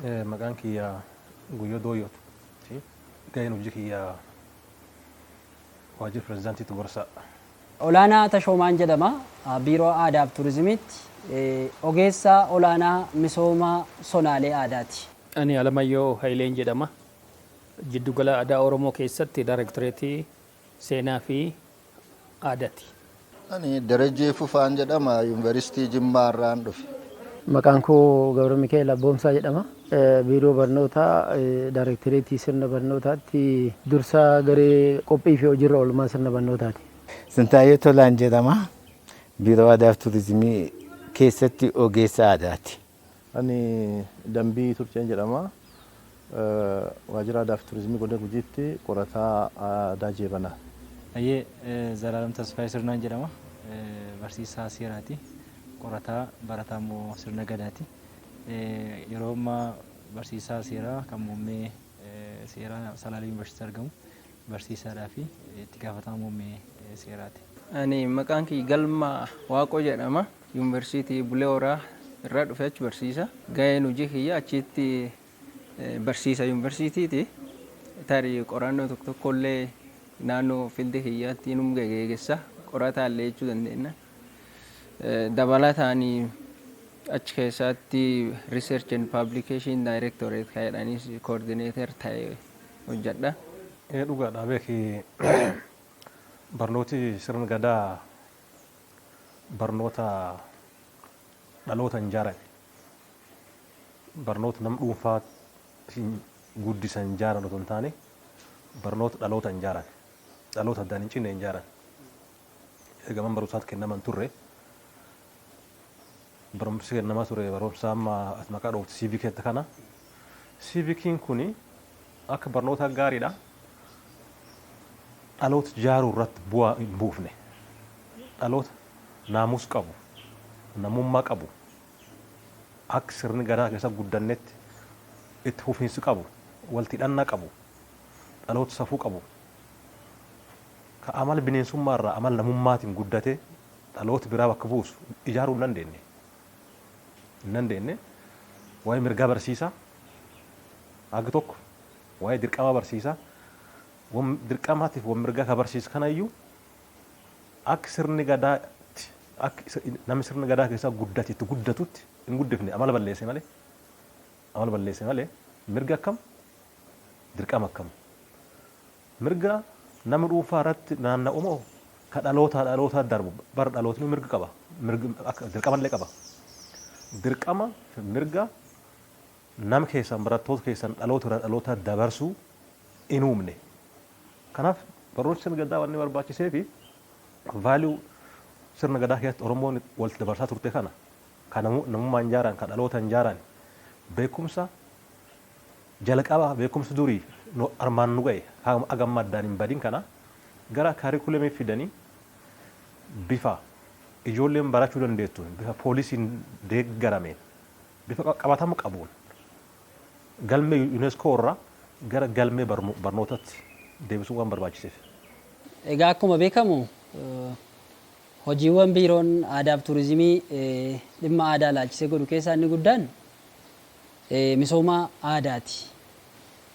Maqaan kiyya Guyyoo Dooyyooti. Gaheen hojii kiyya waajjira pirezidaantiitti gorsaa. Olaanaa Tashoomaan jedhama. Biiroo Aadaa fi Turizimiitti ogeessa olaanaa misooma sonaalee aadaati. Ani Alamayyoo Hayileen jedhama. Jiddugala Aadaa Oromoo keessatti Daayirektoreetii Seenaa fi Aadaati. Ani Darajjee Fufaan jedhama. Yuunivarsiitii Jimmaa irraan dhufe. Maqaan koo Gabra Mikaa'el Abboomsaa jedhama. Biiroo Barnootaa Daayirektoreetii Sirna Barnootaatti dursaa garee qophii fi hojiirra oolmaa sirna barnootaati. Sintaayyoo Tolaan jedhama. Biiroo Aadaa fi Turizimii keessatti ogeessa aadaati. Ani Dambii Turceen jedhama. Waajjira Aadaa fi Turizimii Godina Gujiitti qorataa aadaa Jeebanaa. Hayyee, Zalaalam Tasfaayee Sirnaan jedhama. Barsiisaa seeraati. Qorataa barataa immoo sirna gadaati. Yeroo ammaa barsiisaa seeraa kan muummee seeraa Salaalee Yuunivarsiitii argamu barsiisaadhaa fi itti gaafatamaa muummee seeraati. Ani maqaan kiyya Galma Waaqoo jedhama. Yuunivarsiitii Bulee Horaa irraa dhufe, achi barsiisa. Gaheen hojii kiyya achitti barsiisa yuunivarsiitiiti. Tarii qorannoo tokko tokkollee naannoo field kiyyaatti inum geggeessa. Qorataa illee jechuu dandeenya. Dabalataan achi keessatti Research and Publication Directorate kan jedhanis coordinator ta'e hojjedha. Dhugaadha, beeki, barnooti sirna gadaa barnoota dhaloota hin jaaran, barnoota nama dhuunfaa guddisan hin jaaran otoo hin taane, barnoota dhaloota hin jaaran, dhaloota addaan hin cinne hin jaaran. Ergaman barumsaatti kennaman turre, barumsi kennamaa ture barumsa amma ati maqaa dhoofte civic kana. Civiciin kuni akka barnoota gaariidha. Dhaloota jaaruu irratti bu'aa hin buufne. Dhaloota naamus qabu, namummaa qabu, akka sirni gadaa keessa guddannetti itti fufiinsi qabu, walitti hidhannaa qabu, dhaloota safuu qabu, ka amala bineensummaa irraa amala namummaatiin guddate dhaloota biraa bakka buusu ijaaruu hin dandeenye. Hin dandeenye. Waa'ee mirgaa barsiisaa haga tokko, waa'ee dirqama barsiisaa, dirqamaatiif wan mirgaa ka barsiisu kanayyuu akka sirni gadaatti, akka namni sirni gadaa keessaa guddate itti guddatutti hin guddifne. Amala balleesse malee, amala balleesse malee, mirga akkam, dirqama akkam, mirga nama dhuunfaa irratti naanna'u moo ka dhalootaa dhalootaa darbu? Bara dhalootni mirga qaba, mirga akka dirqamallee qaba. Dirqama mirga nama keessan, barattoota keessan dhaloota irraa dhaloota dabarsuu hin uumne. Kanaaf barnoonni sirna gadaa wanni barbaachisee fi value sirna gadaa keessatti Oromoon walitti dabarsaa turte kana, kan namummaan jaaran, kan dhalootaan jaaran, beekumsa jalqaba, beekumsa durii armaan nu ga'e haga amma addaan hin badin kana gara curriculumii fidanii bifa ijoolleen barachuu dandeettuun, bifa policyn deeggarameen, bifa qabatama qabuun galmee UNESCO irraa gara galmee barnootatti deebisuu waan barbaachiseef. Egaa akkuma beekamu hojiiwwan biiroon aadaa fi turizimii dhimma aadaa ilaalchisee godhu keessaa inni guddaan misooma aadaati.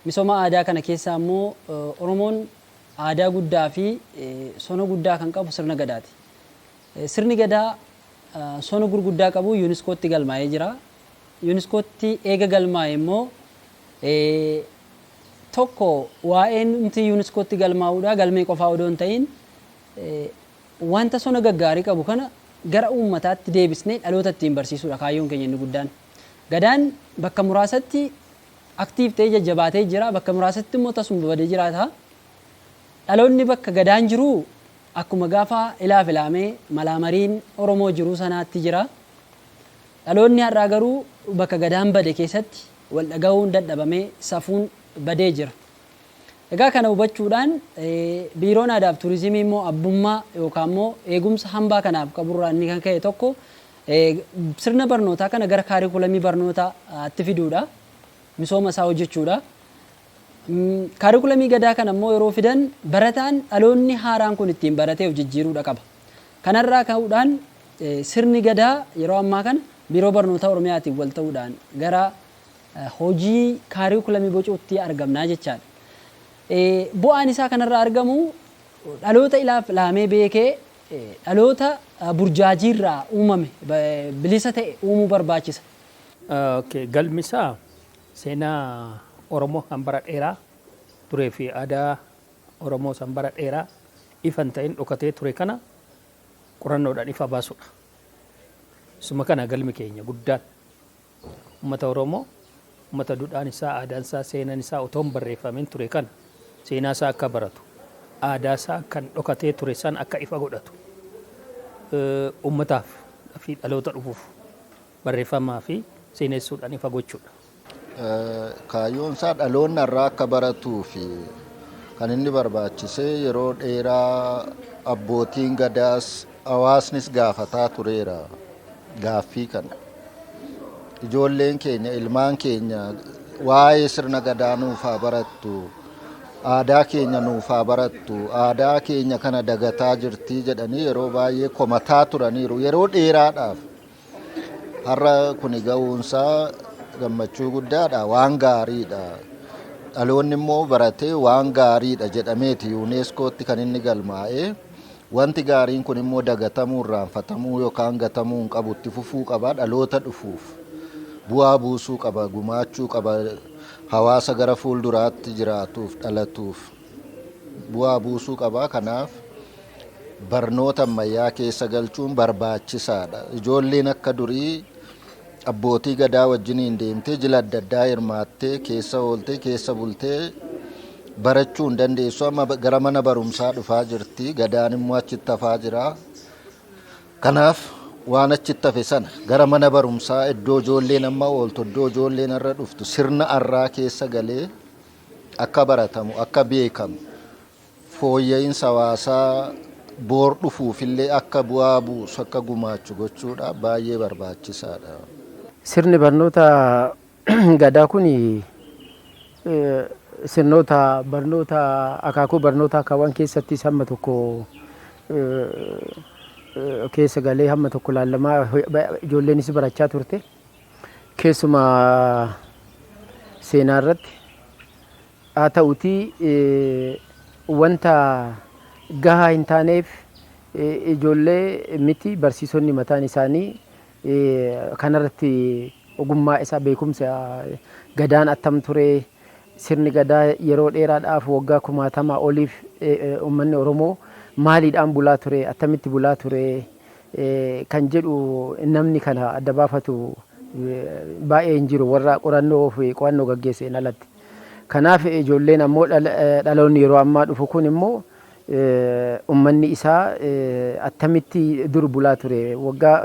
Misooma aadaa kana keessaa immoo Oromoon aadaa guddaa fi sona guddaa kan qabu sirna gadaati. Sirni gadaa sona gurguddaa qabu UNESCOtti galmaa'ee jira. UNESCOtti eega galmaa'e immoo tokko waa'een nuti UNESCOtti galmaa'uudha galmee qofaa odoo hin ta'in, wanta sona gaggaarii qabu kana gara uummataatti deebisnee dhaloota ittiin barsiisuudha kaayyoon keenya inni guddaan. Gadaan bakka muraasatti active ta'ee jajjabaatee jira, bakka muraasatti immoo tasuma badee jiraata. Dhaloonni bakka gadaan jiru akkuma gaafa ilaaf ilaamee malaamariin Oromoo jiruu sanaatti jira. Dhaloonni har'aa garuu bakka gadaan bade keessatti wal dhagahuun dadhabamee safuun badee jira. Egaa kana hubachuudhaan biiroon aadaa fi turizimii immoo abbummaa yookaan immoo eegumsa hambaa kanaaf qaburraa inni kan ka'e tokko sirna barnootaa kana gara curriculumii barnootaatti fiduudha. Misooma isaa hojjechuudha. Curriculumii gadaa kana immoo yeroo fidan barataan dhaloonni haaraan kun ittiin baratee of jijjiiruudha qaba. Kanarraa ka'uudhaan sirni gadaa yeroo ammaa kana biiroo barnoota Oromiyaatiin wal ta'uudhaan gara Hojii kaarikulamii bocuutti argamnaa jechaadha. Bu'aan isaa kanarraa argamu dhaloota ilaaf laamee beekee, dhaloota burjaajiirraa uumame bilisa ta'e uumuu barbaachisa. Galmi isaa seenaa Oromoo kan bara dheeraa turee fi aadaa Oromoo san bara dheeraa ifa hin ta'in dhokatee ture kana qorannoodhaan ifa baasudha. Isuma kana galmi keenya guddaan. Uummata Oromoo, uummata duudhaan isaa, aadaan isaa, seenaan isaa otoo hin barreeffamin ture kana seenaa isaa akka baratu, aadaa isaa kan dhokatee ture san akka ifa godhatu, uummataaf fi dhaloota dhufuuf barreeffamaa fi seenessuudhaan ifa gochuudha. Kaayyoon isaa dhaloonni irraa akka baratuu fi kan inni barbaachisee yeroo dheeraa abbootiin gadaas hawaasnis gaafataa tureera gaaffii kana. Ijoolleen keenya, ilmaan keenya waa'ee sirna gadaa nuuf haa barattu, aadaa keenya nuuf haa barattu, aadaa keenya kana dagataa jirtii jedhanii yeroo baay'ee komataa turaniiru yeroo dheeraadhaaf. Har'a kuni ga'uunsaa gammachuu guddaadha, waan gaariidha. Dhaloonni immoo baratee waan gaariidha jedhameeti UNESCOtti kan inni galmaa'ee. Wanti gaariin kun immoo dagatamuu, irraanfatamuu yookaan gatamuu hin qabu, itti fufuu qaba, dhaloota dhufuuf bu'aa buusuu qaba, gumaachuu qaba, hawaasa gara fuulduraatti jiraatuuf, dhalatuuf bu'aa buusuu qaba. Kanaaf barnoota ammayyaa keessa galchuun barbaachisaadha. Ijoolleen akka durii abbootii gadaa wajjiniin deemtee, jila adda addaa hirmaattee, keessa ooltee, keessa bultee barachuu hin dandeessu. Amma gara mana barumsaa dhufaa jirti. Gadaan immoo achitti hafaa jira. Kanaaf waan achitti hafe sana gara mana barumsaa, iddoo ijoolleen amma ooltu, iddoo ijoolleen irra dhuftu, sirna arraa keessa galee akka baratamu, akka beekamu, fooyya'insa hawaasaa boor dhufuufillee akka bu'aa buusu, akka gumaachu gochuudha baay'ee barbaachisaadha. Sirni barnoota gadaa kun sirnoota barnoota akaakuu barnoota kaawwan keessattis hamma tokko keessa galee hamma tokko laallamaa ijoolleenis barachaa turte. Keessumaa seenaa irratti haa ta'utii wanta gahaa hin taaneef ijoollee miti, barsiisonni mataan isaanii kanarratti ogummaa isaa, beekumsa gadaan attam ture, sirni gadaa yeroo dheeraadhaaf waggaa kumaatama oliif uummanni Oromoo maaliidhaan bulaa ture, attamitti bulaa ture kan jedhu namni kana adda baafatu baay'ee hin jiru warra qorannoo fi qo'annoo gaggeesseen alatti. Kanaaf ijoolleen ammoo, dhaloonni yeroo ammaa dhufu kun immoo uummanni isaa attamitti dur bulaa ture, waggaa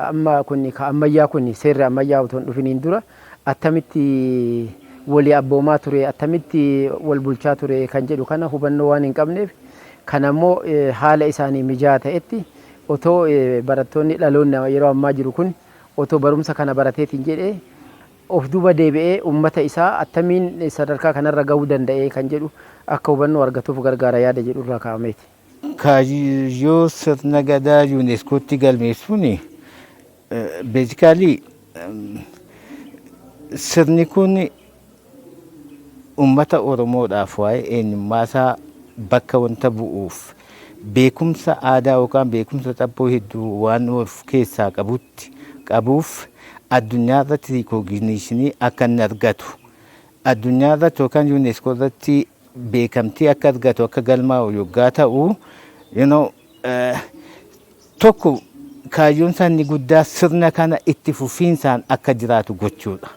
amma kun ka ammayyaa kun, seerri ammayyaa otoo hin dhufiniin dura attamitti walii abboomaa ture, attamitti wal bulchaa ture kan jedhu kana hubannoo waan hin qabneef, kana immoo haala isaanii mijaa'aa ta'etti otoo barattoonni, dhaloonni yeroo ammaa jiru kun otoo barumsa kana barateetiin jedhee of duuba deebi'ee uummata isaa attamiin sadarkaa kanarra gahuu danda'ee kan jedhu akka hubannoo argatuuf gargaara yaada jedhu irraa kaa'ameeti. Kaayyoo sirna gadaa UNESCOtti galmeessuun basically sirni kun uummata Oromoodhaaf waa'ee eenyummaa isaa bakka wanta bu'uuf, beekumsa aadaa yookaan beekumsa xabboo hedduu waan of keessaa qabuuf, addunyaa irratti recognition akka inni argatu, addunyaa irratti yookaan UNESCO irratti beekamtii akka argatu, akka galmaa'u yoggaa ta'u, tokko kaayyoon isaa inni guddaa sirna kana itti fufiinsaan akka jiraatu gochuudha.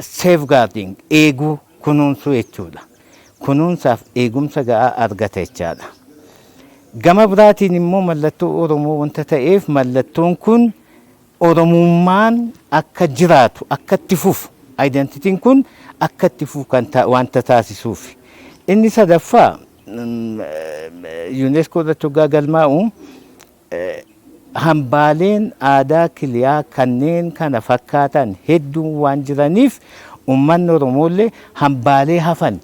Safeguarding, eeguu, kunuunsuu jechuudha. Kunuunsaaf eegumsa ga'aa argata jechaadha. Gama biraatiin immoo mallattoo Oromoo wanta ta'eef, mallattoon kun Oromummaan akka jiraatu, akka itti fufu, identityn kun akka itti fufu kan wanta taasisuuf. Inni sadaffaa, UNESCO irratti hoggaa galmaa'u hambaaleen aadaa kiliyaa kanneen kana fakkaatan hedduun waan jiraniif, uummanni Oromoollee hambaalee hafan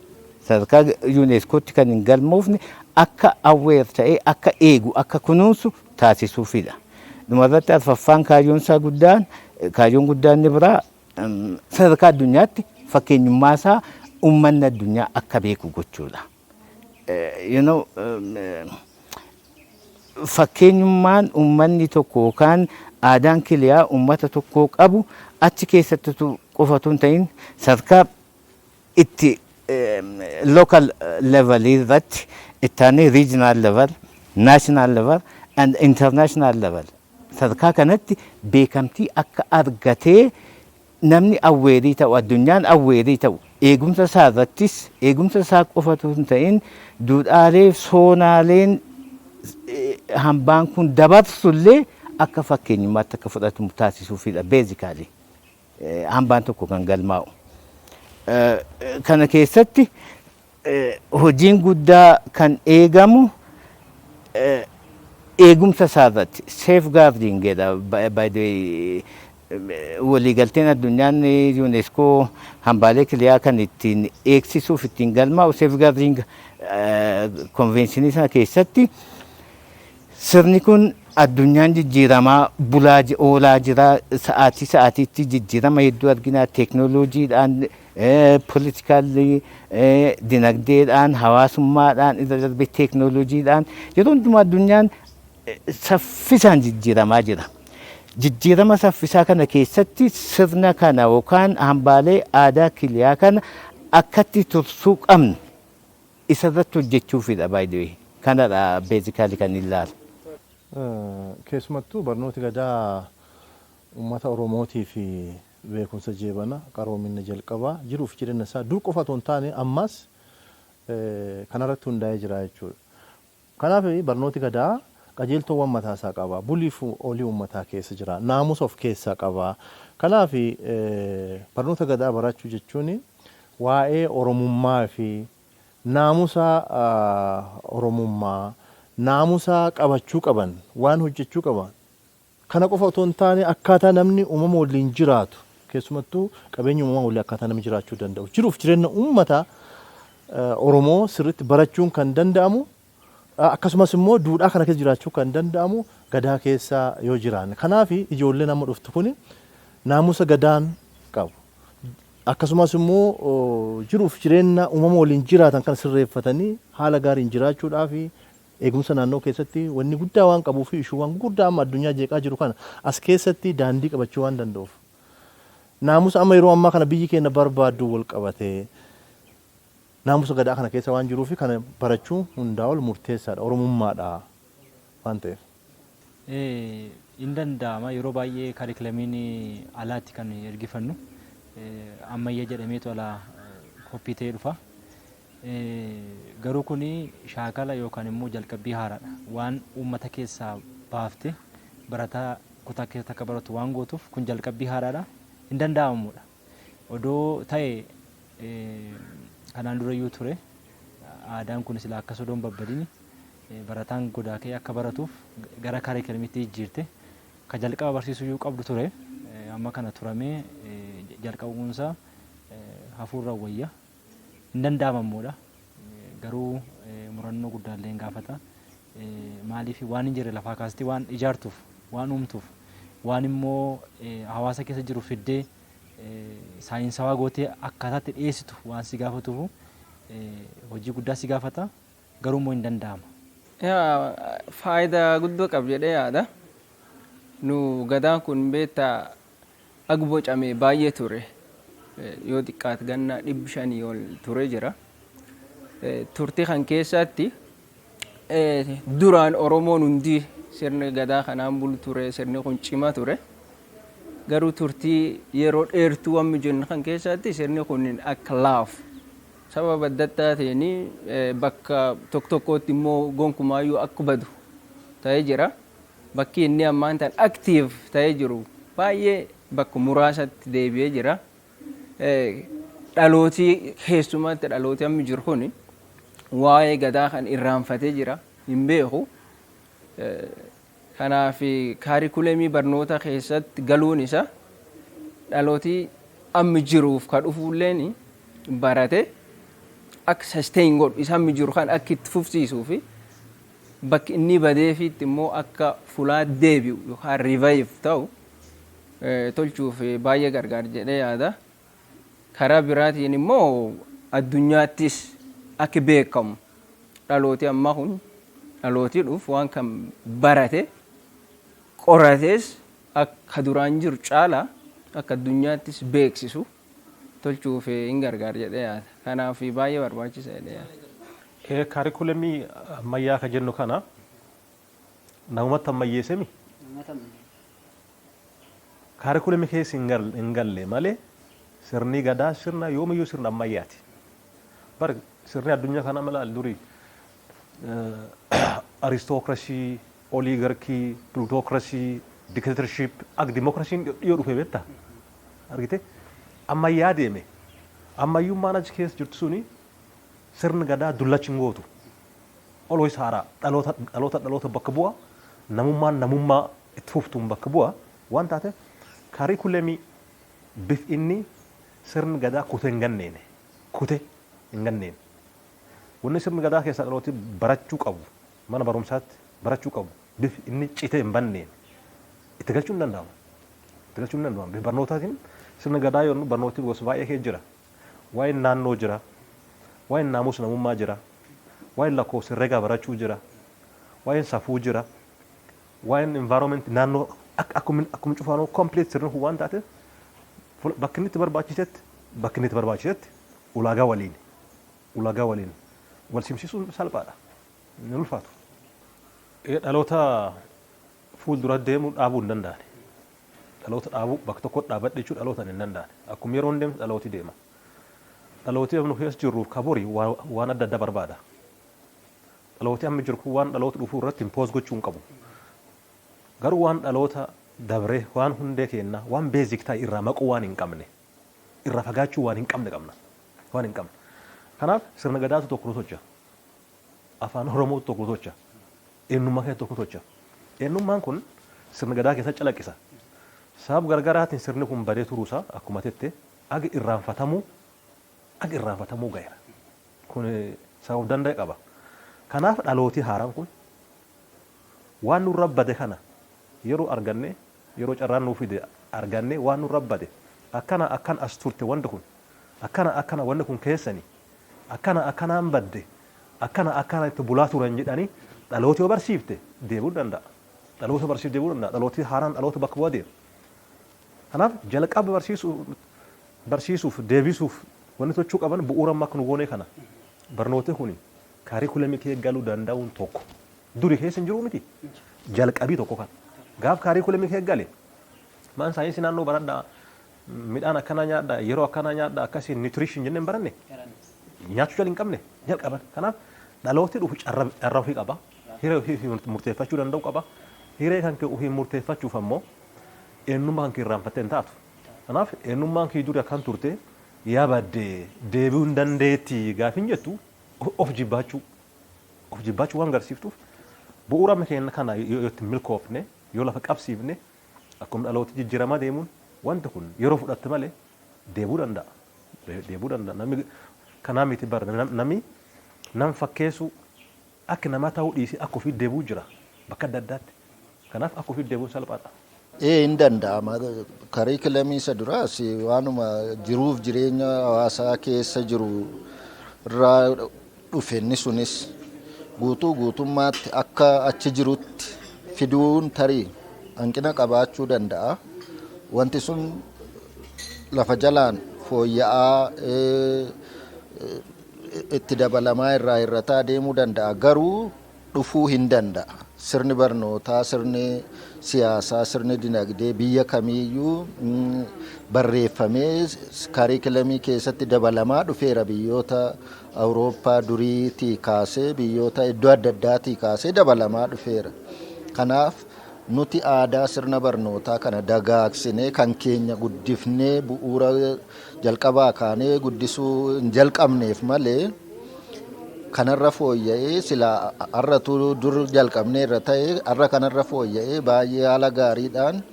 sadarkaa UNESCOtti kan hin galmoofne akka aware ta'ee akka eegu, akka kunuunsu taasisuufidha. Dhumarratti arfaffaan kaayyoon isaa guddaan Kaayyoon guddaan inni biraa sadarkaa addunyaatti fakkeenyummaa isaa uummanni addunyaa akka beeku gochuudha. Fakkeenyummaan uummanni tokko yookaan aadaan kiliyaa uummata tokkoo qabu achi keessatti qofatu hin ta'in, sadarkaa itti local level irratti, ittaanee regional level, national level and international level, sadarkaa kanatti beekamtii akka argatee namni aware ta'u, addunyaan aware ta'u, eegumsa isaa irrattis, eegumsa isaa qofatu hin ta'in, duudhaalee soonaaleen hambaan kun dabarsullee akka fakkeenyummaatti akka fudhatamu taasisuufidha basically hambaan tokko kan galmaa'u. Kana keessatti hojiin guddaa kan eegamu eegumsa isaa irratti, safeguarding jedha. By the way, waliigalteen addunyaan UNESCO hambaalee kiliyaa kan ittiin eegsisuuf ittiin galmaa'u, safeguarding convention sana keessatti, sirni kun addunyaan jijjiiramaa bulaa oolaa jira. Sa'aatii sa'aatiitti jijjiirama hedduu argina, teeknooloojiidhaan, politically, dinagdeedhaan, hawaasummaadhaan, irra darbee teeknooloojiidhaan yeroo hundumaa addunyaan saffisaan jijjiiramaa jira. Jijjiirama saffisaa kana keessatti sirna kana yookaan hambaalee aadaa kiliyaa kana akkatti tursuu qabnu isarratti hojjechuufidha, by the way. Kanadha basically kan ilaalu. Keessumattuu barnooti gadaa uummata Oromootii fi beekumsa jeebana, qaroomina jalqabaa, jiruuf jireenya isaa dur qofa otoo hin taane ammas kanarratti hundaa'ee jira jechuudha. Kanaaf barnooti gadaa qajeeltowwan mataa isaa qaba. Buliif olii uummataa keessa jira. Naamusa of keessaa qaba. Kanaaf barnoota gadaa barachuu jechuun waa'ee Oromummaa fi naamusa Oromummaa, naamusa qabachuu qaban, waan hojjechuu qaban. Kana qofa otoo hin taane, akkaataa namni uumama waliin jiraatu, keessumattuu qabeenya uumamaa waliin akkaataa namni jiraachuu danda'u, jiruuf jireenya uummata Oromoo sirriitti barachuun kan danda'amu, akkasumas immoo duudhaa kana keessa jiraachuu kan danda'amu gadaa keessa yoo jiraanne. Kanaaf ijoolleen amma dhuftu kuni naamusa gadaan qabu. Akkasumas immoo jiruuf jireenya uumama waliin jiraatan kana sirreeffatanii haala gaariin jiraachuudhaaf, eegumsa naannoo keessatti wanni guddaa waan qabuu fi issuewwan gurguddaa amma addunyaa jeeqaa jiru kana as keessatti daandii qabachuu waan danda'uuf. Naamusa amma yeroo ammaa kana biyyi keenya barbaaddu wal qabatee naamusa gadaa kana keessa waan jiruuf, kana barachuu hundaa ol murteessaadha, Oromummaadha waan ta'eef. Hin danda'ama. Yeroo baay'ee curriculumiin alaatti kan ergifannu ammayya jedhameetu alaa copy ta'ee dhufa. Garuu kuni shaakala yookaan immoo jalqabbii haaraadha. Waan uummata keessaa baafte barataa kutaa keessatti akka baratu waan gootuuf, kun jalqabbii haaraadha. Hin danda'amudha. Odoo ta'e kanaan durayyuu ture, aadaan kun silaa akkas odoo hin babbadini barataan godaa ka'ee akka baratuuf gara curriculumiitti jijjiirte ka jalqaba barsiisuu iyyuu qabdu ture. Amma kana turamee jalqabuunsaa hafuurra wayya. Hin danda'amammoodha. Garuu murannoo guddaallee hin gaafata. Maaliif? Waan hin jirre lafaa kaastee waan ijaartuuf, waan uumtuuf, waan immoo hawaasa keessa jiru fiddee saayinsawaa gootee akkaataatti dhiyeessitu waan si gaafatuuf, hojii guddaa si gaafata. Garuu immoo hin danda'ama. Yaa, faayidaa guddoo qaba jedhee yaada. Nu gadaan kun beektaa ag bocame baay'ee ture. Yoo xiqqaate ganna 500 ol ture jira. Turtii kan keessatti duraan Oromoon hundi sirni gadaa kanaan bulu ture, sirni kun cima ture. Garuu turtii yeroo dheertuu amma jennu kan keessatti sirni kun akka laafu sababa adda addaatiin bakka tokko tokkotti immoo gonkumaayyuu akka badu ta'ee jira. Bakki inni ammaan tan active ta'ee jiru baay'ee bakka muraasatti deebi'ee jira. Dhalootii, keessumatti dhalootii amma jiru kun waa'ee gadaa kan irraanfatee jira, hin beeku. Kanaaf curriculumii barnoota keessatti galuun isa dhalootii amma jiruuf ka dhufuulleen barate akka sustain godhu, isa amma jiru kan akka itti fufsiisuu fi bakki inni badeefiitti immoo akka fulaa deebi'u yookaan revive ta'u. Tolchuuf baay'ee gargaara jedhee yaada. Karaa biraatiin immoo addunyaattis akka beekamu, dhalooti ammaa kun, dhalootii dhufu waan kan barate qoratees akka duraan jiru caalaa akka addunyaattis beeksisu tolchuuf hin gargaara jedhee yaada. Kanaaf baay'ee barbaachisa jedhee yaada. Kaarikulamii ammayyaa ka jennu kana namumatti ammayyeessemi. Kaarikulamii keessa hin galle malee sirni gadaa sirna yoomiyyuu sirna ammayyaati. Bar sirni addunyaa kana mala durii aristocracy, oligarchy, plutocracy, dictatorship, akka dimokiraasiin dhiyoo dhufe beektaa? Argite? Ammayyaa deeme. Ammayyummaan achi keessa jirtu suni sirni gadaa dullachi hin gootu. Always haaraa, dhaloota dhaloota dhaloota bakka bu'a, namummaan namummaa itti fuftuun bakka bu'a waan taateef, kaarikulamii bif inni sirni gadaa kutee hin ganneene, kute hin ganneene. Wanni sirni gadaa keessaa dhalooti barachuu qabu, mana barumsaatti barachuu qabu, bif inni citee hin banneen itti galchuu hin danda'amu. Itti galchuu hin danda'amu. Bif barnootaatiin sirna gadaa yoonu barnooti gosa baay'ee keessa jira. Waa'een naannoo jira. Waa'een naamusa namummaa jira. Waa'een lakkoofsa herreegaa barachuu jira. Waa'een safuu jira. Waa'een environment naannoo akkuma cufaanuu complete sirni kun waan taateef, bakki inni itti barbaachisetti ulaagaa waliin wal simsiisuun salphaadha. Hin ulfaatu. Dhaloota fuuldura deemuu dhaabuu hin danda'ani. Dhaloota dhaabuu, bakka tokko dhaabadhe jechuun dhaloota hin danda'ani. Akkuma yeroon deemtu dhalooti deema. Dhalooti nu keessa jirruuf kaborii waan adda addaa barbaada. Dhalooti amma jiru kun waan dhaloota dhufuu irratti impose gochuu hin qabu. Garuu waan dhaloota dabree, waan hundee keenna, waan basic ta'e irraa maquu waan hin qabne, irraa fagaachuu waan hin qabne qabna. Waan hin qabne. Kanaaf sirna gadaatu tokko nu tolcha. Afaan Oromootu tokko nu tolcha. Eenyummaa keessa tokko nu tolcha. Eenyummaan kun sirna gadaa keessatti calaqqisa. Sababa gargaraatiin sirni kun badee turuusaa akkuma jette aga irraanfatamuu gaheera. Kun sababa danda'e qaba. Kanaaf dhalootii haaraan kun waan nurra bade kana yeroo arganne, yeroo carraan nuu fide arganne, waan nurra bade akkana akkan as turte, wanti kun akkana akkana, wanni kun keessani akkana akkanaan badde, akkana akkana itti bulaa turan jedhanii dhaloota yoo barsiifte deebi'uu danda'a. Dhaloota barsiif deebi'uu danda'a. Dhalooti haaraan dhaloota bakka bu'aa deema. Kanaaf jalqaba barsiisuuf deebisuuf wanni tochuu qaban bu'uura amma akka nu goonee kana barnooti kun kaarikulamii kee galuu danda'uun tokko duri keessa hin jiru miti, jalqabii tokko kana. Gaaf kaarikulamii kee gale, maan saayinsii naannoo baradhaa, midhaan akkanaa nyaadhaa, yeroo akkanaa nyaadhaa, akkasii nutrition jennee hin baranne, nyaachuu jala hin qabne jalqaban. Kanaaf dhalooti dhufu carraa ofii qaba, hiree ofii murteeffachuu danda'u qaba. Hiree kan kee ofii murteeffachuuf ammoo eenyummaa kan kee irraanfattee hin taatu. Kanaaf eenyummaan kee duri akkan turte yaa badde deebi'uu hin dandeetti gaafin jettu of jibbaachuu waan agarsiiftuuf, bu'uura keenya kana yoo itti milkoofne, yoo lafa qabsiifne, akkuma dhalooti jijjiiramaa deemuun wanti kun yeroo fudhatte malee deebi'uu danda'a. Deebi'uu danda'a. Namni kanaa miti bara namni nam fakkeessu akka namaa ta'uu dhiisee akka ofii deebi'uu jira bakka adda addaatti. Kanaaf akka ofii deebi'uun salphaadha. Ee, hin danda'ama. Kariikulamii isa duraas waanuma jiruuf jireenya hawaasaa keessa jiru irraa dhufe. Inni sunis guutuu guutummaatti akka achi jirutti fiduun tarii hanqina qabaachuu danda'a. Wanti sun lafa jalaan fooyya'aa, itti dabalamaa, irraa hir'ataa deemuu danda'a. Garuu dhufuu hin danda'a. Sirni barnootaa, sirni siyaasaa, sirni dinagdee biyya kamiiyyuu barreeffamee kaarikilamii keessatti dabalamaa dhufeera. Biyyoota Awurooppaa duriitii kaasee, biyyoota iddoo adda addaatii kaasee dabalamaa dhufeera. Kanaaf nuti aadaa sirna barnootaa kana dagaagsinee, kan keenya guddifnee, bu'uura jalqabaa kaanee guddisuu hin jalqabneef malee, kanarra fooyya'ee sila har'atu dur jalqabnee irra ta'e, har'a kanarra fooyya'ee baay'ee haala gaariidhaan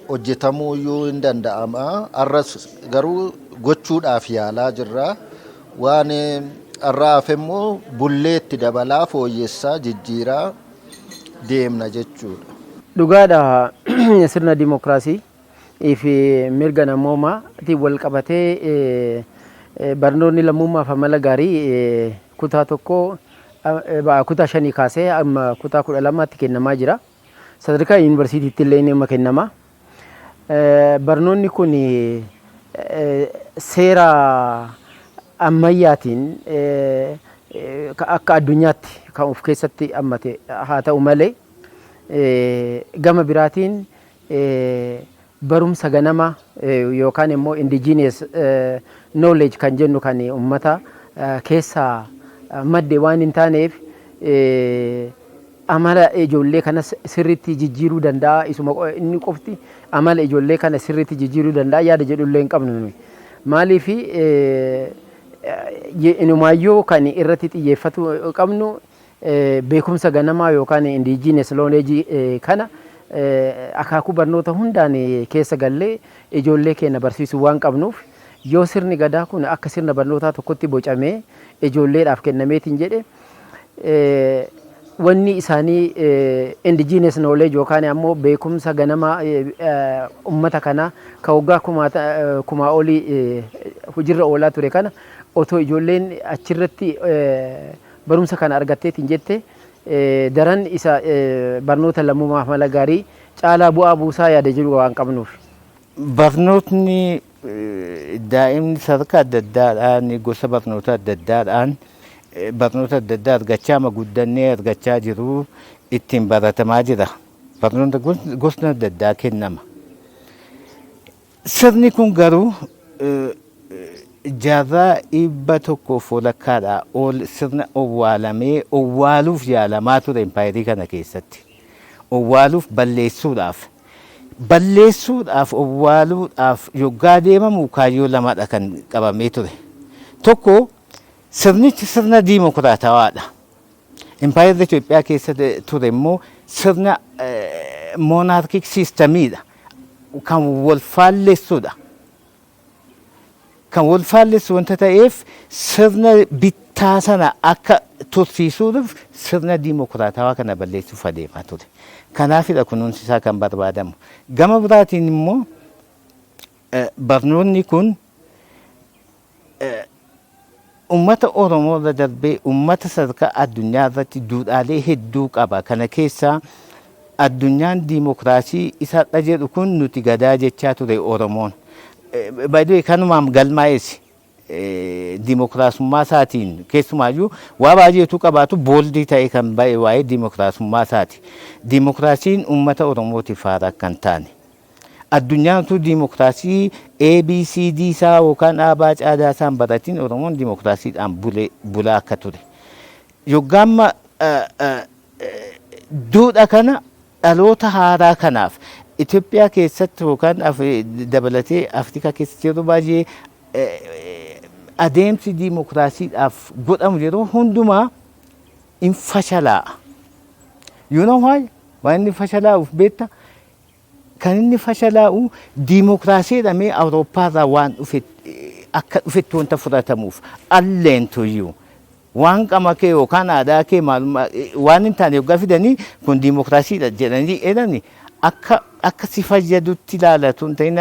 hojjetamuu iyyuu hin danda'ama. Har'as garuu gochuudhaaf yaalaa jirra. Waan har'a hafe immoo bulleetti dabalaa, fooyyessaa, jijjiiraa deemna jechuudha. Dhugaadha, sirna dimokiraasii fi mirga namoomaatiin wal qabatee barnoonni lammummaaf amala gaarii kutaa 1, kutaa 5 kaasee amma kutaa 12tti kennamaa jira. Sadarkaa yuunivarsiitiitti illee ni kennama. Barnoonni kun seera ammayyaatiin akka addunyaatti kan of keessatti hammate haa ta'u malee, gama biraatiin barumsa ganama yookaan immoo indigenous knowledge kan jennu kan uummata keessaa madde waan hin taaneef, amala ijoollee kana sirriitti jijjiiruu danda'a, isuma inni qofti amala ijoollee kana sirriitti jijjiiruu danda'a yaada jedhullee hin qabnu nuyi. Maaliif, inumaayyuu kan irratti xiyyeeffatu qabnu beekumsa ganamaa yookaan indigenous knowledge kana akaakuu barnoota hundaan keessa gallee ijoollee keenya barsiisuu waan qabnuuf, yoo sirni gadaa kun akka sirna barnootaa tokkotti bocamee ijoolleedhaaf kennameetiin jedhe, wanni isaanii indigenous knowledge yookaan ammoo beekumsa ganamaa ummata kanaa ka waggaa kumaa olii hojiirra oolaa ture kana otoo ijoolleen achirratti barumsa kana argatteetiin jette, daran isa barnoota lammummaaf mala gaarii caalaa bu'aa buusaa yaada jiru waan qabnuuf. Barnootni daa'imni sadarkaa adda addaadhaan, gosa barnoota adda addaadhaan, barnoota adda addaa argachaa ama guddannee argachaa jiru, ittiin baratamaa jira. Barnoota gosni adda addaa kennama. Sirni kun garuu jaarraa 100.5dhaa ol sirna owwaalamee, owwaaluuf yaalamaa ture impaayerii kana keessatti. Owwaaluuf, balleessuudhaaf. Balleessuudhaaf, owwaaluudhaaf yoggaa deemamu kaayyoo lamadha kan qabamee ture. Tokko, sirnichi sirna diimokiraatawaadha. Impaayerri Itoophiyaa keessa ture immoo sirna monarchic systemiidha. Kan wal faallessuudha. Kan wal faallessu wanta ta'eef, sirna bittaa sana akka tursiisuudhaaf sirna diimokiraatawaa kana balleessuuf adeemaa ture. Kanaafidha kunuunsi isaa kan barbaadamu. Gama biraatiin immoo barnoonni kun uummata Oromoo irra darbee uummata sadarkaa addunyaa irratti duudhaalee hedduu qaba. Kana keessaa addunyaan diimokiraasii isaadha jedhu kun nuti gadaa jechaa ture Oromoon. Baay'ee kanumaan galmaa'es diimokiraasummaa isaatiin, keessumaayyuu waa baay'eetu qabaatu, bold ta'e kan ba'e waa'ee diimokiraasummaa isaati. Diimokiraasiin uummata Oromootiif haaraa akka hin taane. Addunyaan utuu diimokiraasii ABCD isaa yookaan dhaabaa caadaa isaan baratiin Oromoon diimokiraasiidhaan bulaa akka ture. Yoggaamma duudha kana dhaloota haaraa kanaaf Itoophiyaa keessatti yookaan dabalatee Afrikaa keessatti yeroo baay'ee adeemsi diimokiraasiidhaaf godhamu yeroo hundumaa in fashalaa'a. You know why? Waan inni fashalaa'uuf beekta? Kan inni fashalaa'u diimokiraasii jedhamee Awurooppaarraa waan dhufe akka dhufetti wanta fudhatamuuf alleentuyyuu waan qama kee yookaan aadaa kee maalummaa waan hin taane yoggaa fidanii kun diimokiraasiidha jedhanii jedhani, akka si fayyadutti ilaalatu hin ta'in,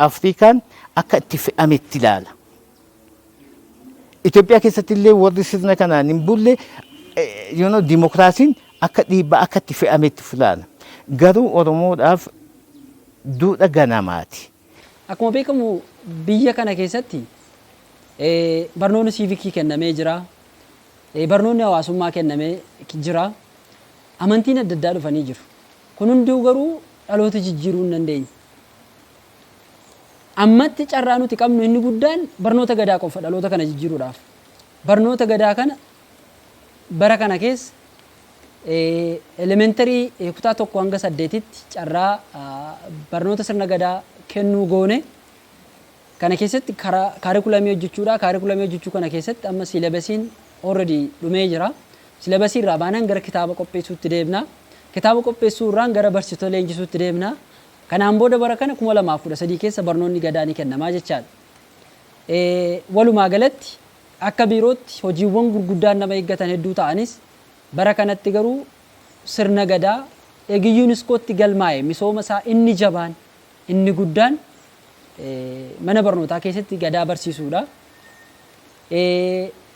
Afrikaan akka itti fe'ametti ilaala. Itoophiyaa keessatti illee warri sirna kanaan hin bulle diimokiraasiin akka dhiibbaa, akka itti fe'ametti fulaana. Garuu Oromoodhaaf duudha ganamaati. Akkuma beekamu biyya kana keessatti barnoonni siivikii kennamee jira. Barnoonni hawaasummaa kennamee jira. Amantiin adda addaa dhufanii jiru. Kun hunduu garuu dhaloota jijjiiruu hin dandeenye. Ammatti carraa nuti qabnu inni guddaan barnoota gadaa qofa dhaloota kana jijjiiruudhaaf. Barnoota gadaa kana bara kana keessa elementary kutaa 1 hanga 8tti carraa barnoota sirna gadaa kennuu goone. Kana keessatti kaarikulamii hojjechuudha. Kaarikulamii hojjechuu kana keessatti amma syllabusiin already dhumee jira. Syllabusii irraa baanaan gara kitaaba qopheessuutti deemna. Kitaaba qopheessuu irraan gara barsiisota leenjisuutti deemna. Kanaan booda bara kana 2013 keessa barnoonni gadaa ni kennamaa jechaadha. Walumaa galatti akka biirootti hojiiwwan gurguddaan nama eeggatan hedduu ta'anis, bara kanatti garuu sirna gadaa eegi UNESCOtti galmaa'e misooma isaa inni jabaan inni guddaan mana barnootaa keessatti gadaa barsiisuudha.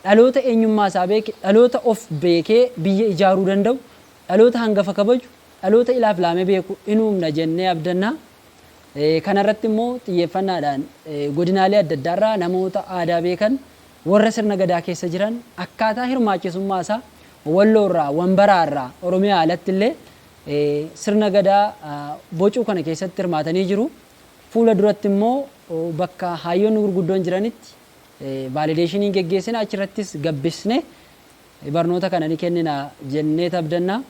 Dhaloota eenyummaa isaa beeke, dhaloota of beekee biyya ijaaruu danda'u, dhaloota hangafa kabaju, dhaloota ilaaf laamee beeku in uumna jennee abdanna. Kanarratti immoo xiyyeeffannaadhaan godinaalee adda addaarraa namoota aadaa beekan, warra sirna gadaa keessa jiran, akkaataa hirmaachisummaa isaa Walloorraa, Wambaraarraa, Oromiyaa alatti illee sirna gadaa bocuu kana keessatti hirmaatanii jiru. Fuula duratti immoo bakka hayyoonni gurguddoon jiranitti validation geggeessina, achirrattis gabbisne barnoota kana ni kennina jennee abdanna.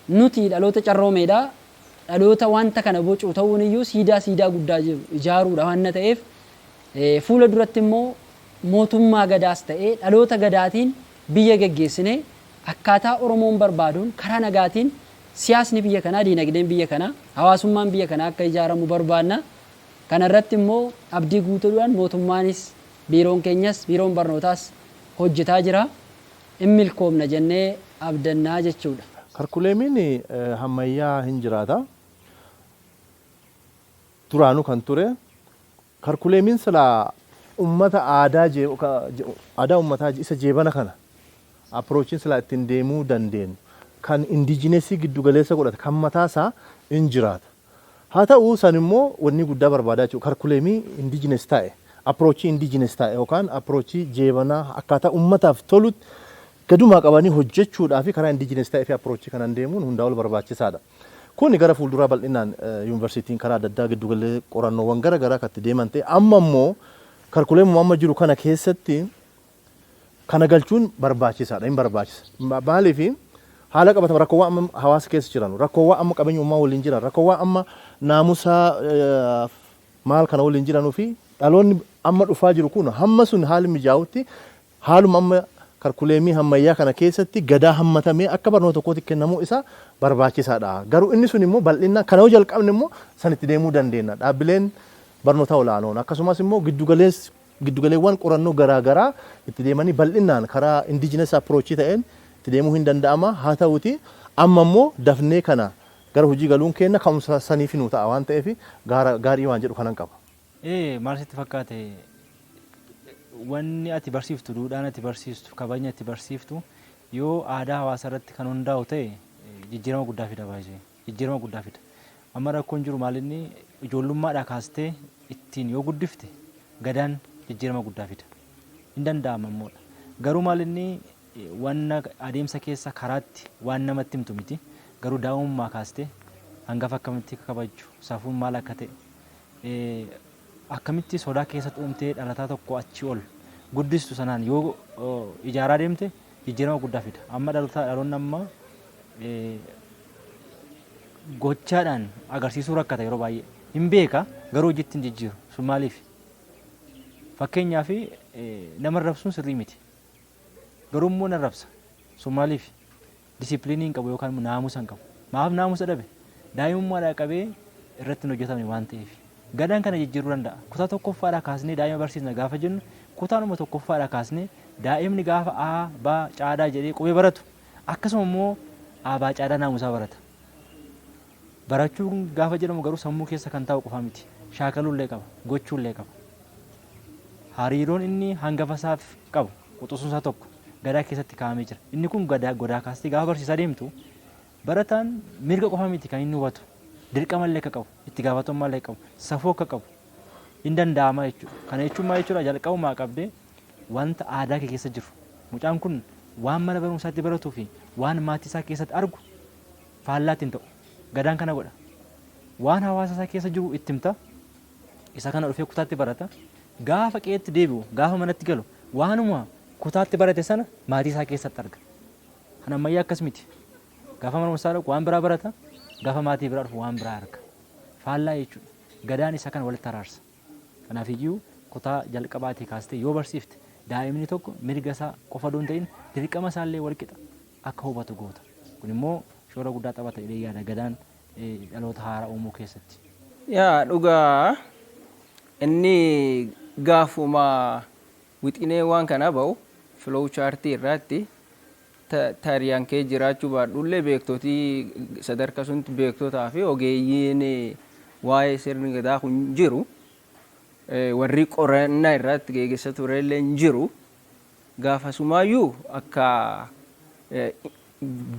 Nuti dhaloota carroomeedha. Dhaloota wanta kana bocuu ta'uun iyyuu siidaa guddaa jiru ijaaruudha waan ta'eef, fuula duratti immoo mootummaa gadaas ta'ee dhaloota gadaatiin biyya geggeessine, akkaataa Oromoon barbaaduun karaa nagaatiin siyaasni biyya kanaa, diinagdeen biyya kanaa, hawaasummaan biyya kanaa akka ijaaramu barbaanna. Kanarratti immoo abdii guutuudhaan mootummaanis, biiroon keenyas, biiroon barnootaas hojjetaa jira. In milkoomna jennee abdannaa jechuudha. Karkuleemiin ammayyaa hin jiraata. Duraanuu kan ture. Karkuleemiin silaa ummata aadaa aadaa ummataa isa jeebana kana approachiin silaa ittiin deemuu dandeenyu kan indigenous giddu galeessa godhate kan mataasaa hin jiraata. Haa ta'u, san immoo wanni guddaa barbaadaa jechuudha. Karkuleemii indigenous ta'e, approachii indigenous ta'e yookaan approachii jeebanaa akkaataa ummataaf tolutti gadumaa qabanii hojjechuudhaa fi karaa indigenous ta'ee fi approachii kanaan deemuun hundaa ol barbaachisaadha. Kuni gara fuulduraa bal'inaan yuunivarsiitiin karaa adda addaa giddugalee qorannoowwan gara garaa kan itti deeman ta'e, amma immoo karkuleemuma amma jiru kana keessatti kana galchuun barbaachisaadha, hin barbaachisa. Maaliif? Haala qabatama rakkoowwan amma hawaasa keessa jiran, rakkoowwan amma qabeenya uumamaa waliin jiran, rakkoowwan amma naamusa maal kana waliin jiranuu fi dhaloonni amma dhufaa jiru kun hamma sun haali mijaa'utti haaluma amma karkuleemii ammayyaa kana keessatti gadaa hammatamee akka barnoota tokkootti kennamuu isaa barbaachisaadha. Garuu inni sun immoo bal'ina kana yoo jalqabne immoo sanitti deemuu dandeenya. Dhaabbileen barnoota olaanoon akkasumas immoo giddugaleewwan qorannoo garaa garaa itti deemanii bal'inaan karaa indigenous approachii ta'een itti deemuu hin danda'ama. Haa ta'uti, amma immoo dafnee kana gara hojii galuun keenya ka'umsa saniif nu ta'a waan ta'eef gaarii waan jedhu kanan qaba. Maal sitti fakkaate? Wanni ati barsiiftu, duudhaan ati barsiistu, kabajni ati barsiiftu yoo aadaa hawaasaa irratti kan hundaa'u ta'e jijjiirama guddaa fida, baay'ee jijjiirama guddaa fida. Amma rakkoon jiru maalinni? Ijoollummaadhaa kaastee ittiin yoo guddifte gadaan jijjiirama guddaa fida. Hin danda'ama immoodha. Garuu maalinni, wanna adeemsa keessa karaatti waan namatti himtu miti. Garuu daa'imummaa kaastee hangafa akkamitti akka kabajju, safuun maal akka ta'e, akkamitti sodaa keessatti uumtee dhalataa tokko achi ol guddistu sanaan yoo ijaaraa deemte jijjiirama guddaa fida. Amma dhaloonni amma gochaadhaan agarsiisuu rakkata yeroo baay'ee. Hin beeka, garuu hojiitti hin jijjiiru. Sun maaliif? Fakkeenyaaf, nama arrabsuun sirrii miti. Garuu immoo nan rabsa. Sun maaliif? Discipline hin qabu yookaan immoo naamusa hin qabu. Maaf naamusa dhabe? Daa'imummaadhaa qabee irratti hin hojjetamne waan ta'eef. Gadaan kana jijjiiruu danda'a. Kutaa tokkoffaadhaa kaasnee daa'ima barsiisna gaafa jennu, kutaanuma tokkoffaadhaa kaasnee daa'imni gaafa A, B, C, D jedhee qubee baratu, akkasuma immoo A, B, C, D naamusaa barata. Barachuun gaafa jedhamu garuu sammuu keessa kan taa'u qofa miti. Shaakaluullee qaba, gochuullee qaba. Hariiroon inni hangafa isaaf qabu quxisuun isaa tokko gadaa keessatti kaa'amee jira. Inni kun gadaa godaa kaastee gaafa barsiisaa deemtu barataan mirga qofa miti kan inni hubatu. Dirqama illee akka qabu, itti gaafatamummaa illee qabu, safuu akka qabu hin danda'ama jechuudha. Kana jechuun maal jechuudha? Jalqabumaa qabdee wanta aadaa kee keessa jiru. Mucaan kun waan mana barumsaatti baratuu fi waan maatii isaa keessatti argu faallaatti hin ta'u. Gadaan kana godha. Waan hawaasa isaa keessa jiru itti himta. Isa kana dhufee kutaatti barata. Gaafa qe'eetti deebi'u, gaafa manatti galu, waanuma kutaatti barate sana maatii isaa keessatti arga. Kan ammayyaa akkas miti. Gaafa mana barumsaa dhaqu waan biraa barata, gaafa maatii biraa dhufu waan biraa arga. Faallaa jechuudha. Gadaan isa kana walitti araarsa. Kanaafiyyuu kutaa jalqabaatii kaastee yoo barsiifte daa'imni tokko mirga isaa qofa osoo hin ta'in dirqama isaallee walqixa akka hubatu goota. Kun immoo shoora guddaa taphata jedhee yaada gadaan dhaloota haaraa uumuu keessatti. Yaa, dhugaa, inni gaafuma wixinee waan kana ba'u flow chartii irratti tariyaan kee jiraachuu baadhullee, beektotii sadarkaa sunti beektotaa fi ogeeyyiin Waa'ee sirni gadaa kun jiru warri qorannaa irratti geggeessa ture illee hin jiru. Gaafasumaayyuu akka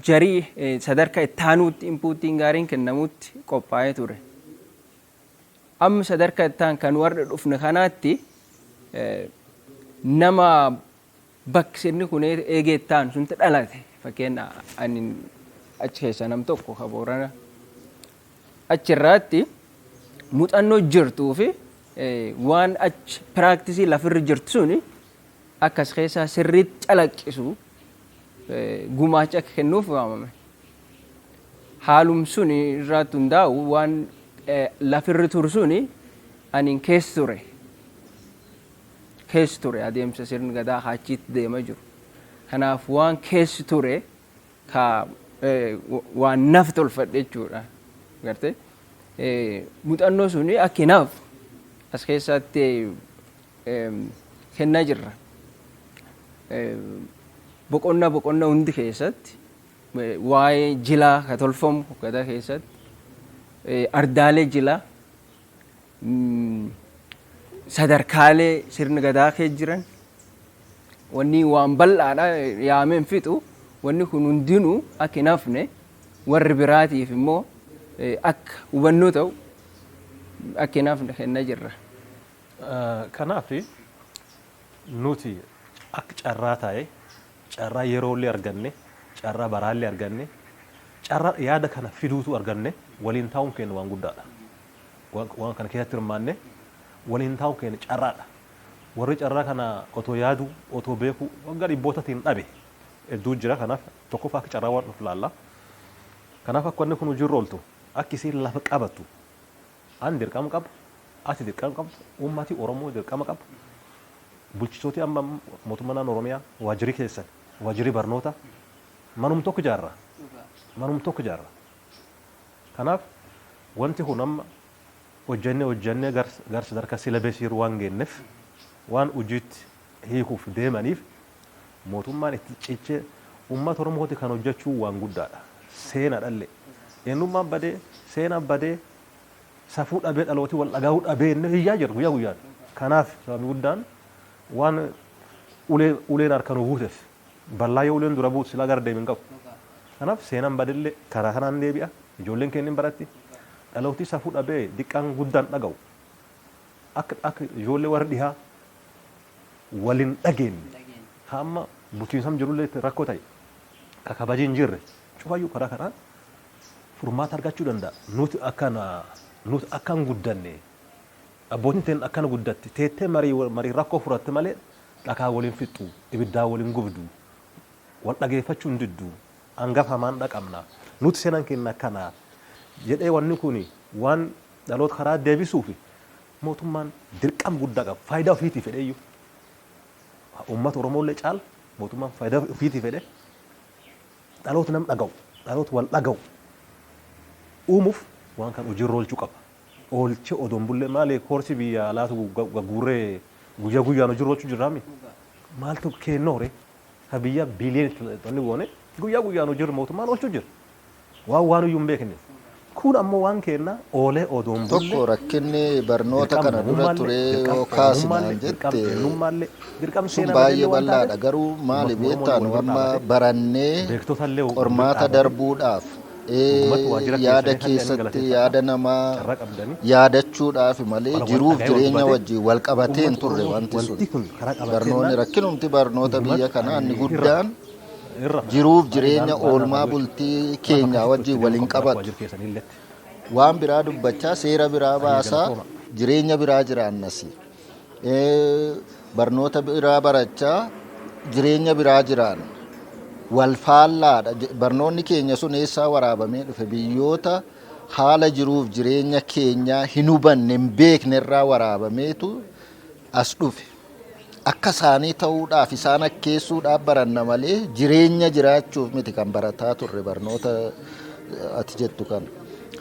jarii sadarkaa itti aanutti inputiin gaariin kennamutti qophaa'ee ture. Amma sadarkaa itti aan kan warra dhufne kanaatti nama bakki sirni kun eegee itti aanu sunti dhalate. Fakkeenya, ani achi keessa nam tokko ka Boorana achirraatti muuxannoo jirtuu fi waan achi practice lafirra jirtu suni akkas keessaa sirriitti calaqqisu gumaacha akka kennuuf waamame. Haalum suni irratti hundaa'u waan lafirra turu suni ani keessa ture. Keessa ture adeemsa sirni gadaa achitti deema jiru. Kanaaf waan keessa ture ka waan naf tolfadhe jechuudha. Gartee muuxannoo suni akka hinaaf as keessatti kennaa jirra. Boqonnaa boqonnaa hundi keessatti waa'ee jilaa ka tolfamu gadaa keessatti, ardaalee jilaa, sadarkaalee sirni gadaa keessa jiran, wanni waan bal'aadha, yaameen fixu. Wanni kun hundinuu akka hin hafne, warri biraatiif immoo akka hubannoo ta'u akka hin hafne kennaa jirra. Kanaaf nuti akka carraa ta'e, carraa yeroollee arganne, carraa baraallee arganne, carraa yaada kana fiduutu arganne, waliin taa'uun keenya waan guddaadha. Waan kana keessatti hirmaanne waliin taa'uun keenya carraadha. Warri carraa kana otoo yaadu, otoo beeku waggaa dhibbootaatiin dhabe hedduu jira. Kanaaf tokkoffaa akka carraa waan dhufu laalla. Kanaaf akka wanni kun hojiirra ooltu, akka isiin lafa qabattu, an dirqama qaba, ati dirqama qabdu, uummati Oromoo dirqama qaba. Bulchitooti amma mootummaa naannoo Oromiyaa, waajjirri keessan, waajjirri barnoota manum tokko ijaarra. Manum tokko ijaarra. Kanaaf wanti kun amma hojjennee hojjennee gar sadarkaa syllabus waan geenneef, waan hojiitti hiikuuf deemaniif, mootummaan itti cichee uummata Oromooti kan hojjechuu waan guddaadha. Seenaadhallee. Eenyummaan badee, seenaan badee, safuu dhabee, dhalootii wal dhagaahuu dhabee inni iyyaa jiru guyyaa guyyaan. Kanaaf sababni guddaan waan ulee uleen harka nu buuteef, bal'aa yoo uleen dura buutu silaa gara deemin qabu. Kanaaf seenaan badellee karaa kanaan deebi'a. Ijoolleen keenya hin baratti. Dhalootii safuu dhabee diqqaan guddaan dhaga'u. Akka ijoollee warra dhihaa waliin dhageenye. Hamma bulchiinsam jirullee rakkoo ta'e. Ka kabajii hin jirre. Cufayyuu karaa kanaan furmaata argachuu danda'a. Nuti akkan guddanne, abbootiin teen akkana guddatti teettee marii marii rakkoo furatte malee dhakaa waliin fixxu, ibiddaa waliin gubdu, wal dhageeffachuu hin diddu, hangafa hamaan dhaqabna, nuti seenaan keenya akkana jedhee, wanni kun waan dhaloota karaa deebisuuf mootummaan dirqama guddaa qaba. Faayidaa ofiitii fedheeyyuu, uummata Oromooillee caala mootummaan faayidaa ofiitii fedhe dhaloota nam dhaga'u, dhaloota wal dhaga'u uumuuf waan kan hojiirra oolchuu qaba. Oolchee odoon bullee maali, koorsii biyya alaatu gagguurree guyyaa guyyaan hojiirra oolchuu jirraami? Maaltu kennoore ka biyya biiliyoon itti goone guyyaa guyyaan hojiirra mootummaan oolchuu jira. Waan iyyuu hin beekne. Kun ammoo waan kenna oolee odoon bulle. Tokko rakkinni barnoota kana dura ture yoo kaasinaan jette sun baay'ee bal'aadha. Garuu maali beektaa, nu amma barannee qormaata darbuudhaaf, yaada keessatti yaada namaa yaadachuudhaaf malee jiruuf jireenya wajjin wal qabatee hin turre wanti sun. Barnoonni, rakkinumti barnoota biyya kanaa inni guddaan jiruuf jireenya oolmaa bultii keenya wajjin waliin qabatu. Waan biraa dubbachaa, seera biraa baasaa, jireenya biraa jiraannasi. Barnoota biraa barachaa, jireenya biraa jiraanna. Wal faallaadha. Barnoonni keenya sun eessaa waraabamee dhufe? Biyyoota haala jiruuf jireenya keenyaa hin hubanne, hin beekne irraa waraabameetu as dhufe. Akka isaanii ta'uudhaaf, isaan akkeessuudhaaf baranna malee jireenya jiraachuuf miti kan barataa turre barnoota ati jettu kana.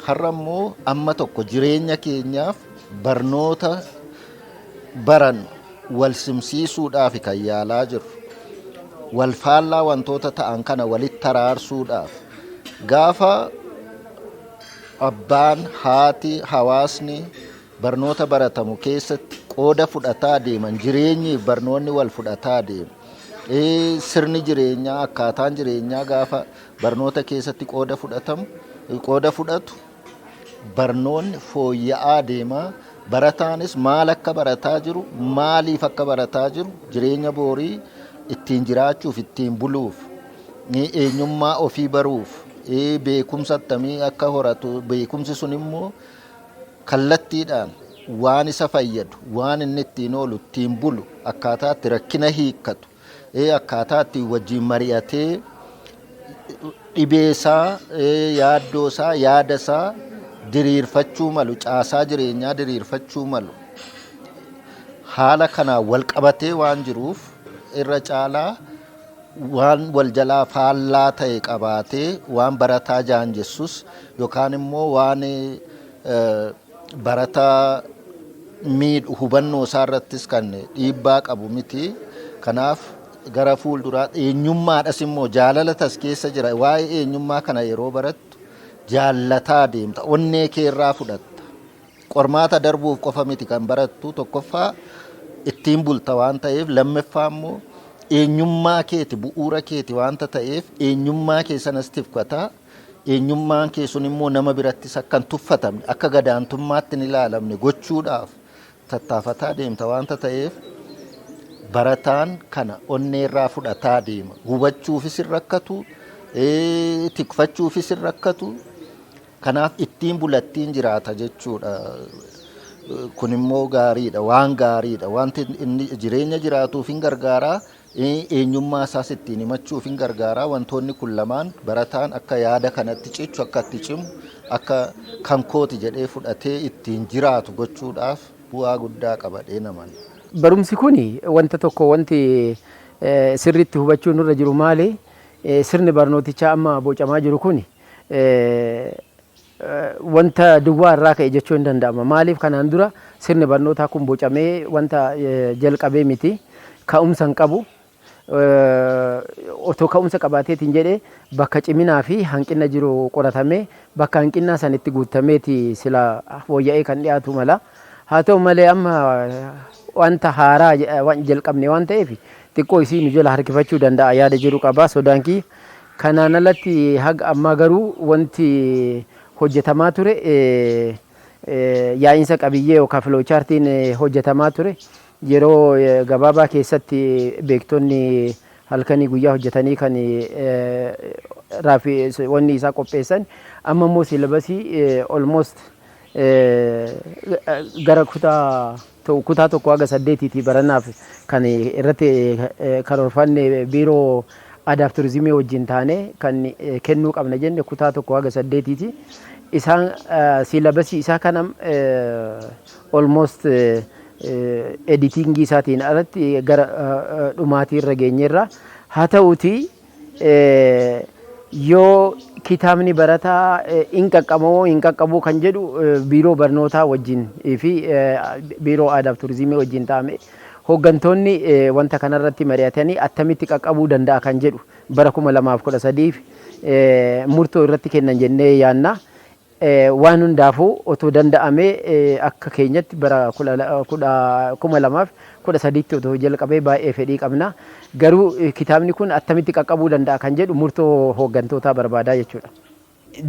Har'a immoo amma tokko jireenya keenyaaf barnoota barannu wal simsiisuudhaaf kan yaalaa jirru. Wal faallaa wantoota ta'an kana walitti araarsuudhaaf gaafa Abbaan, haati, hawaasni barnoota baratamu keessatti qooda fudhataa deeman, jireenyi barnoonni wal fudhataa deemu. Sirni jireenyaa, akkaataan jireenyaa gaafa barnoota keessatti qooda fudhatamu, qooda fudhatu, barnoonni fooyya'aa deema. Barataanis maal akka barataa jiru, maaliif akka barataa jiru, jireenya boorii ittiin jiraachuuf, ittiin buluuf, eenyummaa ofii baruuf, beekumsa attamii akka horatu, beekumsi sun immoo kallattiidhaan waan isa fayyadu, waan inni ittiin oolu, ittiin bulu, akkaataa itti rakkina hiikkatu, akkaataa ittiin wajjin mari'atee dhibee isaa, yaaddoo isaa, yaada isaa diriirfachuu malu, caasaa jireenyaa diriirfachuu malu, haala kanaan wal qabatee waan jiruuf, irra caalaa waan wal jalaa faallaa ta'e qabaatee waan barataa jaanjessus yookaan immoo waan barataa miidhu, hubannoo isaa irrattis kan dhiibbaa qabu miti. Kanaaf gara fuulduraa eenyummaadhas immoo jaalala tas keessa jira. Waa'ee eenyummaa kana yeroo barattu jaallataa deemta, onnee kee irraa fudhatta. Qormaata darbuuf qofa miti kan barattu. Tokkoffaa ittiin bulta waan ta'eef, lammaffaa immoo eenyummaa keeti, bu'uura keeti waanta ta'eef, eenyummaa kee sanas tifkataa, eenyummaan kee sun immoo nama birattis akka hin tuffatamne, akka gadaantummaatti hin ilaalamne gochuudhaaf tattaafataa deemta waanta ta'eef, barataan kana onneerraa fudhataa deema. Hubachuufis hin rakkatu, tikfachuufis hin rakkatu. Kanaaf ittiin bulattiin jiraata jechuudha. Kun immoo gaariidha, waan gaariidha. Wanti inni jireenya jiraatuuf hin gargaaraa, eenyummaa isaas ittiin himachuuf hin gargaaraa. Wantoonni kun lamaan barataan akka yaada kanatti cichu, akka itti cimu, akka kan kooti jedhee fudhatee ittiin jiraatu gochuudhaaf bu'aa guddaa qabadhee naman. Barumsi kun wanta tokko, wanti sirriitti hubachuu nurra jiru maali? Sirni barnootichaa amma bocamaa jiru kun wanta duwwaa irraa ka'e jechuun hin danda'ama. Maaliif, kanaan dura sirni barnootaa kun bocamee wanta jalqabee miti. Ka'umsa hin qabu. Otoo ka'umsa qabaateetiin jedhee bakka ciminaa fi hanqina jiru qoratamee, bakka hanqinaa sanitti guutameeti sila fooyya'ee kan dhiyaatu mala. Haa ta'u malee, amma wanta haaraa waan jalqabne waan ta'eef, xiqqoo isii nu jala harkifachuu danda'a yaada jedhu qaba sodaan kiyya. Kanaan alatti haga ammaa garuu wanti hojjetamaa ture, yaa'insa qabiyyee yookaan flowchartiin hojjetamaa ture, yeroo gabaabaa keessatti beektonni halkanii guyyaa hojjetanii kan wanni isaa qopheessan, amma immoo syllabusii almost gara kutaa 1 haga 8tti barannaaf kan irratti karoorfanne, biiroo aadaaf turizimii wajjin taane kan kennuu qabna jenne kutaa 1 haga 8ti. Isaan syllabusii isaa kana almost editingii isaatiin alatti gara dhumaatii irra geenyeerra. Haa ta'uuti, yoo kitaabni barataa hin qaqqabamoo hin qaqqabu kan jedhu biiroo barnootaa wajjin fi biiroo aadaaf turizimii wajjin taa'ame, hooggantoonni wanta kanarratti mari'atanii attamitti qaqqabuu danda'a kan jedhu bara 2013 murtoo irratti kennan jennee yaanna. Waan hundaafuu otoo danda'amee akka keenyatti bara 2013tti otoo jalqabee baay'ee fedhii qabna. Garuu kitaabni kun attamitti qaqqabuu danda'a kan jedhu murtoo hooggantootaa barbaadaa jechuudha.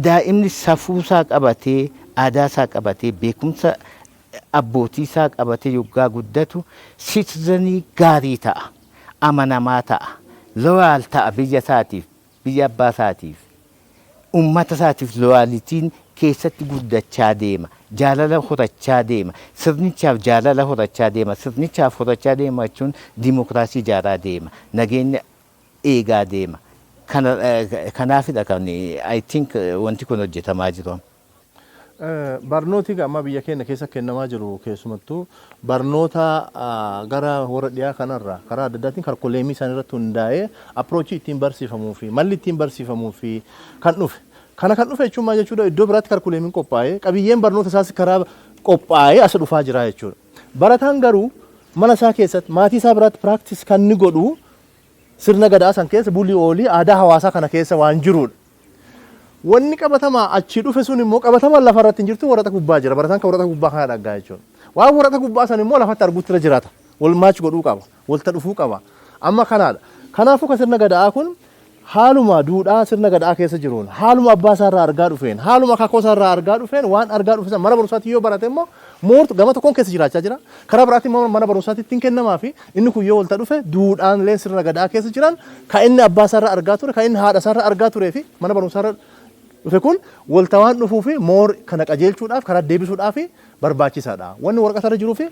Daa'imni safuusaa qabatee, aadaasaa qabatee, beekumsa abbootiisaa qabatee yoggaa guddatu citizenii gaarii ta'a. Amanamaa ta'a. Loyal ta'a biyya isaatiif, biyya abbaa isaatiif. Uummata isaatiif loyalityn keessatti guddachaa deema. Jaalala horachaa deema. Sirnichaaf jaalala horachaa deema. Sirnichaaf horachaa deema jechuun dimokiraasii ijaaraa deema. Nageenya eegaa deema. Kanaafidha kan I think wanti kun hojjetamaa jiru. Barnooti amma biyya keenya keessa kennamaa jiru, keessumattuu barnoota gara warra dhiyaa kanarraa karaa adda addaatiin curriculumii isaan irratti hundaa'ee approachii ittiin barsiifamuu fi malli ittiin barsiifamuu fi kan dhufe. Kana kan dhufe jechuun maal jechuudha? Iddoo biraatti curriculumiin qophaa'ee, qabiyyeen barnoota isaas karaa qophaa'ee as dhufaa jira jechuudha. Barataan garuu mana isaa keessatti, maatii isaa biraatti practice kan inni godhu sirna gadaa san keessa bulii oolii aadaa hawaasaa kana keessa waan jirudha. Wanni qabatamaa achii dhufe sun immoo qabatamaan lafa irratti hin jirtu, waraqaa gubbaa jira. Barataan kan waraqaa gubbaa kana dhaggaa jechuudha. Waan waraqaa gubbaa san immoo lafatti arguutti irra jiraata. Wal match godhuu qaba. Walta dhufuu qaba. Amma kanaadha. Kanaafuu kan sirna gadaa kun haaluma duudhaa sirna gadaa keessa jiruun, haaluma abbaa isaa irraa argaa dhufeen, haaluma akaakoo isaa irraa argaa dhufeen, waan argaa dhufe sana mana barumsaatti yoo barate immoo moortu gama tokkoon keessa jiraachaa jira. Karaa biraatti immoo mana barumsaatti ittiin kennamaa fi inni kun yoo walta dhufe, duudhaan sirna gadaa keessa jiran kan inni abbaa isaa irraa argaa ture, kan inni haadha isaa irraa argaa turee fi mana barumsaa irra dhufe kun walta waan dhufuu fi more kana qajeelchuudhaaf, karaa deebisuudhaaf barbaachisaadha. Wanni waraqata irra jiruu fi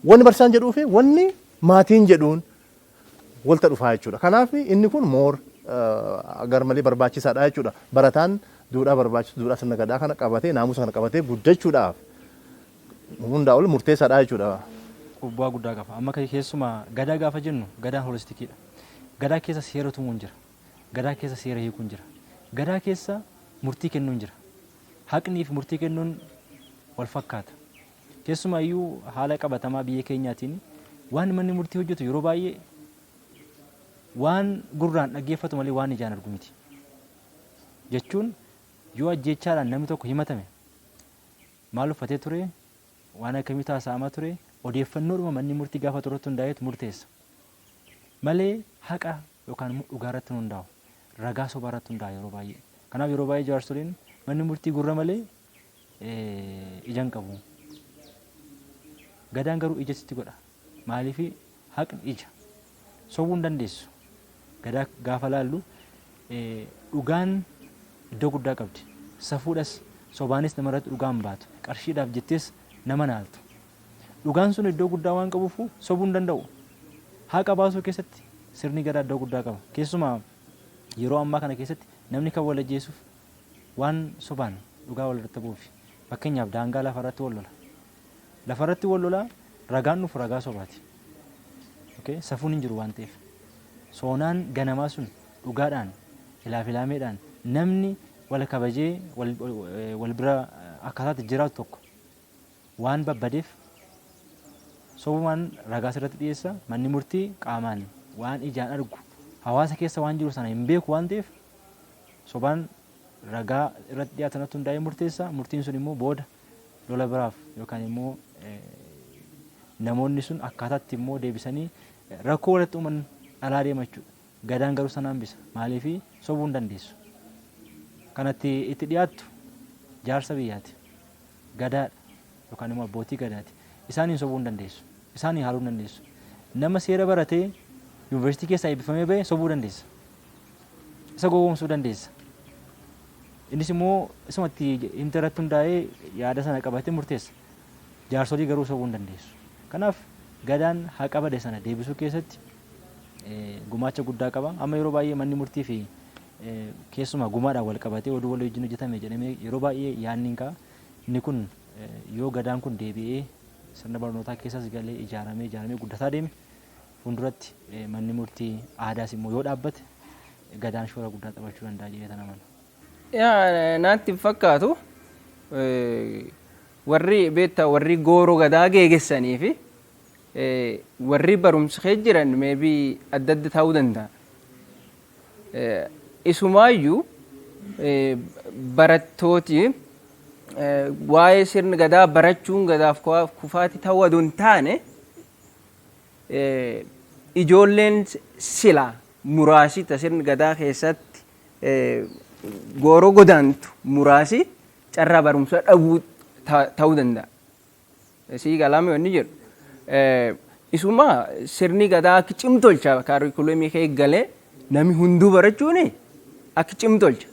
wanni barsiisaan jedhuu fi wanni maatiin jedhuun walta dhufaa jechuudha. Kanaaf inni kun more garmalee barbaachisaadha jechuudha. Barataan duudhaa barbaachisu, duudhaa sirna gadaa kana qabatee, naamusa kana qabatee guddachuudhaaf hundaa ol murteessaadha jechuudha. Bu'aa guddaa qaba. Amma keessumaa gadaa gaafa jennu, gadaan holisticiidha. Gadaa keessa seera tumuun jira. Gadaa keessa seera hiikuun jira. Gadaa keessa murtii kennuun jira. Haqnii fi murtii kennuun wal fakkaata. Keessumaayyuu haala qabatamaa biyya keenyaatiin waan manni murtii hojjetu yeroo baay'ee waan gurraan dhaggeeffatu malee waan ijaan argu miti. Jechuun yoo ajjeechaadhaan namni tokko himatame, maal uffatee ture, waan akkamii taasa'amaa ture, odeeffannoodhuma manni murtii gaafa irratti hundaa'eetu murteessa. Malee haqa yookaan immoo dhugaa irratti hin hundaa'u. Ragaa sobaa irratti hundaa'a yeroo baay'ee. Kanaaf yeroo baay'ee jaarsoliin manni murtii gurra malee ija hin qabu. Gadaan garuu ija sitti godha. Maaliif? Haqni ija. Sobuu hin dandeessu. Gadaa gaafa laallu dhugaan iddoo guddaa qabdi. Safuudhas, sobaanis namarratti dhugaa hin baatu. Qarshiidhaaf jettees nama naaltu. Dhugaan sun iddoo guddaa waan qabuuf sobuu hin danda'u. Haqa baasuu keessatti sirni gadaa iddoo guddaa qaba. Keessumaa yeroo ammaa kana keessatti namni kan wal ajjeesuuf waan sobaan dhugaa wal irratti buufi. Fakkeenyaaf daangaa lafarratti wal lola. Lafarratti wal lola, ragaan dhufu ragaa sobaati. Okay? Safuun hin jiru waan ta'eef. Soonaan ganamaa sun dhugaadhaan, ilaaf ilaameedhaan namni wal kabajee wal bira akkaataatti jiraatu tokko waan babbadeef, sobumaan ragaa sirratti dhiyeessa. Manni murtii qaamaan waan ijaan argu, hawaasa keessa waan jiru sana hin beeku waan ta'eef, sobaan ragaa irratti dhiyaatan irratti hundaa'ee murteessa. Murtiin sun immoo booda lola biraaf yookaan immoo namoonni sun akkaataatti immoo deebisanii rakkoo walitti uuman dhalaa deema jechuudha. Gadaan garuu sana hambisa. Maaliif? Sobuu hin dandeessu. Kanatti itti dhiyaattu jaarsa biyyaati. Gadaadha yookaan immoo abbootii gadaati. Isaaniin sobuu hin dandeessu. Isaaniin haaluu hin dandeessu. Nama seera baratee yuunivarsiitii keessaa eebbifamee bahe sobuu dandeessa. Isa gowwoomsuu dandeessa. Innis immoo isumatti himta irratti hundaa'ee yaada sana qabatee murteessa. Jaarsolii garuu sobuu hin dandeessu. Kanaaf gadaan haqa bade sana deebisuu keessatti gumaacha guddaa qaba. Amma yeroo baay'ee manni murtii fi keessumaa gumaadhaan wal qabatee oduu walii wajjin hojjetame jedhamee yeroo baay'ee yaadni hin ka'a. Inni kun yoo gadaan kun deebi'ee sirna barnootaa keessas galee ijaaramee ijaaramee guddataa deeme, fuulduratti manni murtii aadaas immoo yoo dhaabbate, gadaan shoora guddaa taphachuu danda'a jedhee tan amana. Yaa, naatti hin fakkaatu. Warri beektaa, warri gooroo gadaa geegessanii fi warri barumsa kee jiran maybe adda adda ta'uu danda'a. Isumaayyuu barattooti waa'ee sirna gadaa barachuun gadaaf kufaati ta'uu aduu hin taane, ijoolleen sila muraasi ta sirna gadaa keessatti gooroo godaantu muraasi carraa barumsa dhabuu ta'uu danda'a. Sii galaame wanni jedhu. Isuma sirni gadaa akka cimu tolcha, curriculumii kee galee nami hunduu barachuuni akka cimu tolcha.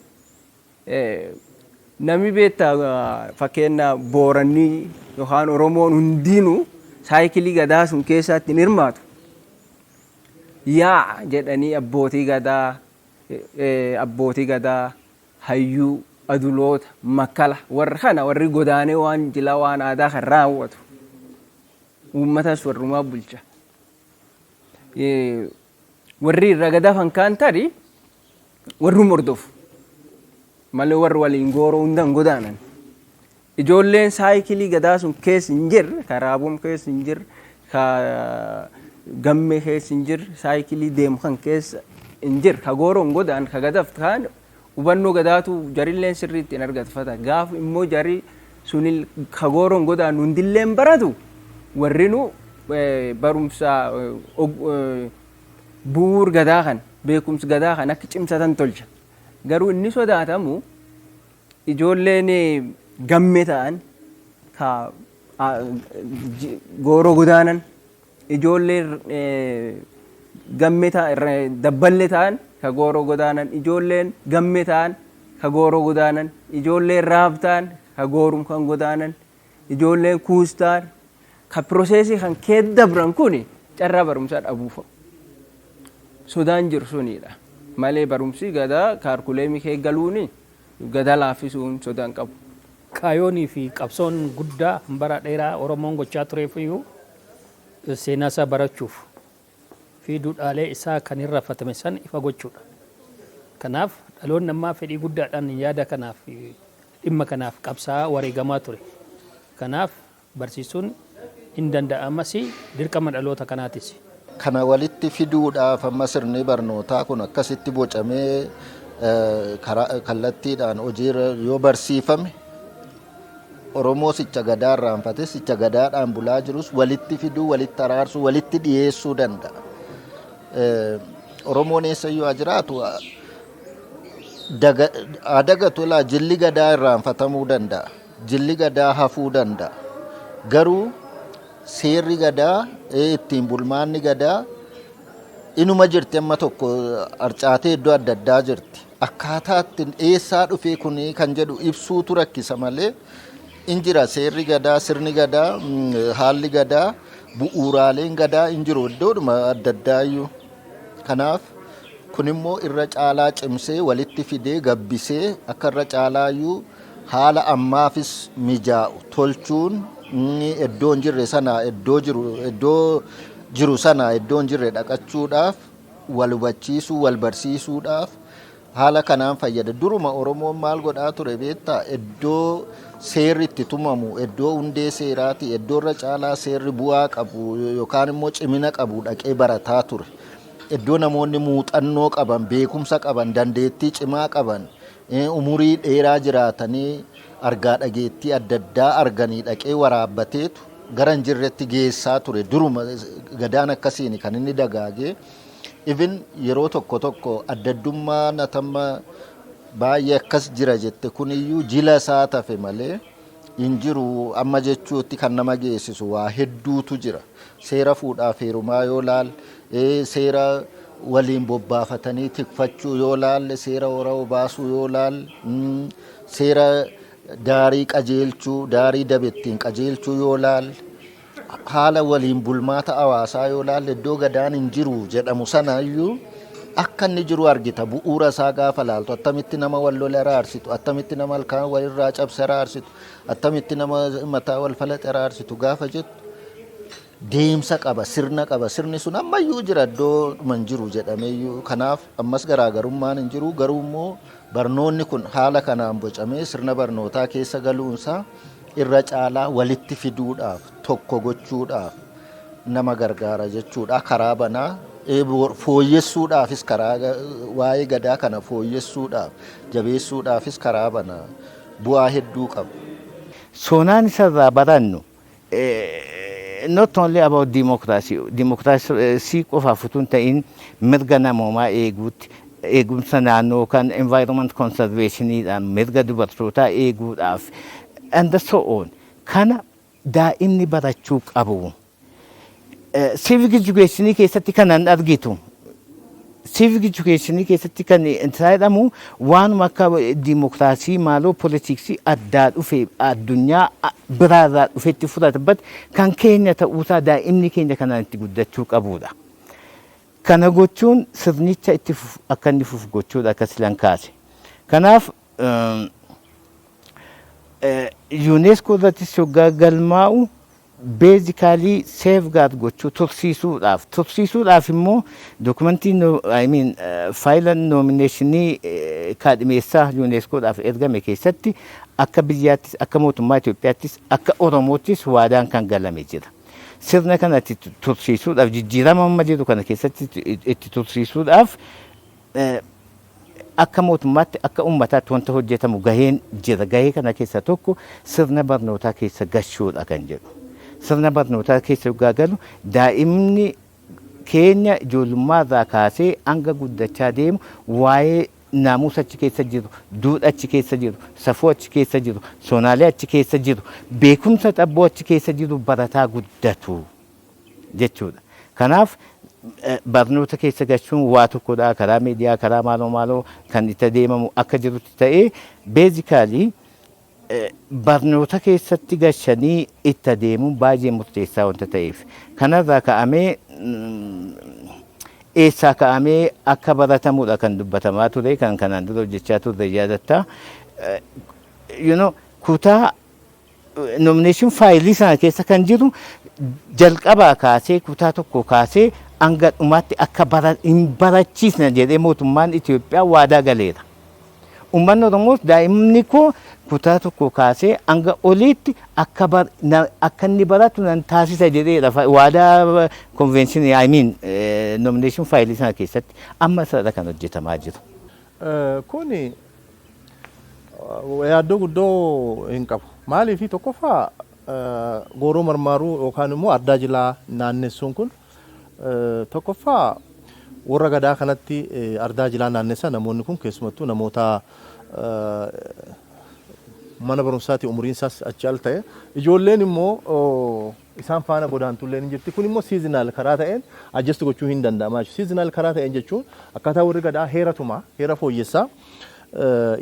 Nami beektaa, fakkeenya Boorannii yookaan Oromoon hundinuu cycle gadaa sun keessatti hin hirmaatu. Yaa jedhanii abbootii gadaa, hayyuu, aduloota, makkala, warra kana warri godaanee waan jila, waan aadaa kan raawwatu. Uummatas warrumaa bulcha. Warri irra gadafan kaan tarii warrum hordofu. Malee warri waliin gooroo hunda hin godaanan. Ijoolleen cycle gadaa sun keessa hin jirre, ka raaboom keessa hin jirre, ka gammee keessa hin jirre, cycle deemu kan keessa hin jirre, ka gooroo hin godaan, ka gadaf kaan Hubannoo gadaatu jarilleen sirriitti hin argatfata. Gaaf immoo jarri sunil ka gooroon godaanu hundilleen baratu, warri nu barumsa bu'uur gadaa kan, beekumsi gadaa kan akka cimsatan tolcha. Garuu inni sodaatamu ijoolleen gamme ta'an ka gooroo godaanan, ijoolleen gamme dabballe ta'an ka gooroo godaanan, ijoolleen gamme ta'an ka gooroo godaanan, ijoolleen raab ta'an ka goorum kan godaanan, ijoolleen kuus ta'an ka process kan kee dabran kun carraa barumsaa dhabuufa. Sodaan jiru sunidha. Malee barumsi gadaa curriculum kee galuuni gadaa laaffisuun sodaan qabu. Kaayoonii fi qabsoon guddaa bara dheeraa Oromoon gochaa tureef iyyuu seenaa isaa barachuuf fi duudhaalee isaa kan hin raffatame san ifa gochuudha. Kanaaf dhaloonni ammaa fedhii guddaadhaan yaada kanaaf, dhimma kanaaf qabsaa'aa wareegamaa ture. Kanaaf barsiisuun hin danda'amas, dirqama dhaloota kanaatis. Kana walitti fiduudhaaf amma sirni barnootaa kun akkasitti bocamee karaa kallattiidhaan hojiirra yoo barsiifame, Oromoo sicha gadaa irraanfate, sicha gadaadhaan bulaa jirus walitti fiduu, walitti araarsuu, walitti dhiyeessuu danda'a. Oromoon eessayyuu haa jiraatu, haa dagatu laa, jilli gadaa irraanfatamuu danda'a. Jilli gadaa hafuu danda'a. Garuu seerri gadaa, ittiin bulmaanni gadaa inuma jirti, amma tokko harcaatee iddoo adda addaa jirti. Akkaataa ittiin eessaa dhufee kuni kan jedhu ibsuutu rakkisa malee in jira seerri gadaa, sirni gadaa, haalli gadaa, bu'uuraaleen gadaa in jiru iddoodhuma adda addaa iyyuu. Kanaaf kun immoo irra caalaa cimsee walitti fidee gabbisee akka irra caalaa iyyuu haala ammaafis mijaa'u tolchuun, inni iddoo hin jirre sana iddoo jiru, iddoo jiru sana iddoo hin jirre dhaqachuudhaaf, wal hubachiisuu, wal barsiisuudhaaf haala kanaan fayyada. Duruma Oromoon maal godhaa ture beektaa? Iddoo seerri itti tumamu, iddoo hundee seeraati, iddoo irra caalaa seerri bu'aa qabu yookaan immoo cimina qabu dhaqee barataa ture. Iddoo namoonni muuxannoo qaban, beekumsa qaban, dandeettii cimaa qaban, umurii dheeraa jiraatanii argaa dhageettii adda addaa arganii dhaqee waraabbateetu gara hin jirretti geessaa ture. Duruma gadaan akkasiin kan inni dagaagee. Even yeroo tokko tokko adda addummaa natamma baay'ee akkas jira jette kuniyyuu jila isaa tafe malee hin jiru amma jechuutti kan nama geessisu waa hedduutu jira. Seera fuudhaaf heerumaa yoo laal, seera waliin bobbaafatanii tikfachuu yoo laalle, seera hora obaasuu yoo laalle, seera daarii qajeelchuu, daarii dabettiin qajeelchuu yoo laalle, haala waliin bulmaata hawaasaa yoo laalle, iddoo gadaan hin jiru jedhamu sanaayyuu akka inni jiru argita. Bu'uura isaa gaafa laaltu, attamitti nama wal lole araarsitu, attamitti nama halkaan walirraa cabse araarsitu, attamitti nama mataa wal falaxe araarsitu gaafa jettu, deemsa qaba, sirna qaba. Sirni sun ammayyuu jira iddoo dhuma hin jiru jedhameeyyuu. Kanaaf ammas garaagarummaan hin jiru, garuu immoo barnoonni kun haala kanaan bocamee sirna barnootaa keessa galuunsaa irra caalaa walitti fiduudhaaf, tokko gochuudhaaf nama gargaara jechuudha. Karaa banaa fooyyessuudhaafis, karaa waa'ee gadaa kana fooyyessuudhaaf, jabeessuudhaafis karaa banaa, bu'aa hedduu qaba. Soonaan isarraa barannu not only about democracy, democracy qofaaf utuu hin ta'in, mirga namoomaa eeguutti, eegumsa naannoo kan environment conservationiidhaan, mirga dubartootaa eeguudhaaf and so on, kana daa'imni barachuu qabu. Civic education keessatti kanan argitu, civic education keessatti kan isaa jedhamu waanuma akka dimokiraasii maaloo politics addaa dhufe, addunyaa biraarraa dhufetti fudhata, but kan keenya ta'uusaa daa'imni keenya kanaan itti guddachuu qabudha. Kana gochuun sirnicha itti akka inni fufu gochuudha, akka silan kaase. Kanaaf UNESCO irrattis yoggaa galmaa'u basically safeguard gochuu, tursiisuudhaaf. Tursiisuudhaaf immoo document, I mean, faayila nomination kaadhimeessaa UNESCOdhaaf ergame keessatti akka biyyaattis, akka mootummaa Itoophiyaattis, akka Oromoottis waadaan kan galame jira. Sirna kana itti tursiisuudhaaf, jijjiirama amma jiru kana keessatti itti tursiisuudhaaf Akka mootummaatti, akka uummataatti wanta hojjetamu gaheen jira. Gahee kana keessa tokko sirna barnootaa keessa gashuudha kan jedhu. Sirna barnootaa keessa yoggaa galu, daa'imni keenya ijoollummaa irraa kaasee hanga guddachaa deemu waa'ee naamusa achi keessa jiru, duudha achi keessa jiru, safuu achi keessa jiru, sonaalee achi keessa jiru, beekumsa xabboo achi keessa jiru barataa guddatu jechuudha. Kanaaf barnoota keessa gashuun waa tokkodha. Karaa miidiyaa, karaa maaloo maaloo kan itti adeemamu akka jirutti ta'ee, basically barnoota keessatti gashanii itti adeemuun baay'ee murteessaa wanta ta'eef. Kanarraa ka'amee eessaa ka'amee akka baratamudha kan dubbatamaa ture, kan kanaan dura hojjechaa turre yaadatta. Kutaa nomination file sana keessa kan jiru jalqabaa kaasee, kutaa tokko kaasee hanga dhumaatti akka hin barachiisne jedhee mootummaan Itoophiyaa waadaa galeera. Uummanni Oromoos daa'imni koo kutaa tokko kaasee hanga oliitti akka inni baratu nan taasisa jedheedha waadaa convention, I mean, nomination file sana keessatti amma isadha kan hojjetamaa jiru. Kuni yaaddoo guddoo hin qabu. Maaliif? Tokkoffaa, gooroo marmaaruu yookaan immoo ardaa jilaa naannessuun kun, tokkoffaa, warra gadaa kanatti ardaa jilaa naannessaa namoonni kun keessumattuu namoota mana barumsaatti umuriin isaas achi al ta'e, ijoolleen immoo isaan faana godaantullee ni jirti. Kun immoo seasonal karaa ta'een adjust gochuu hin danda'ama jechuudha. Seasonal karaa ta'een jechuun akkaataa warri gadaa heera tumaa, heera fooyyessaa,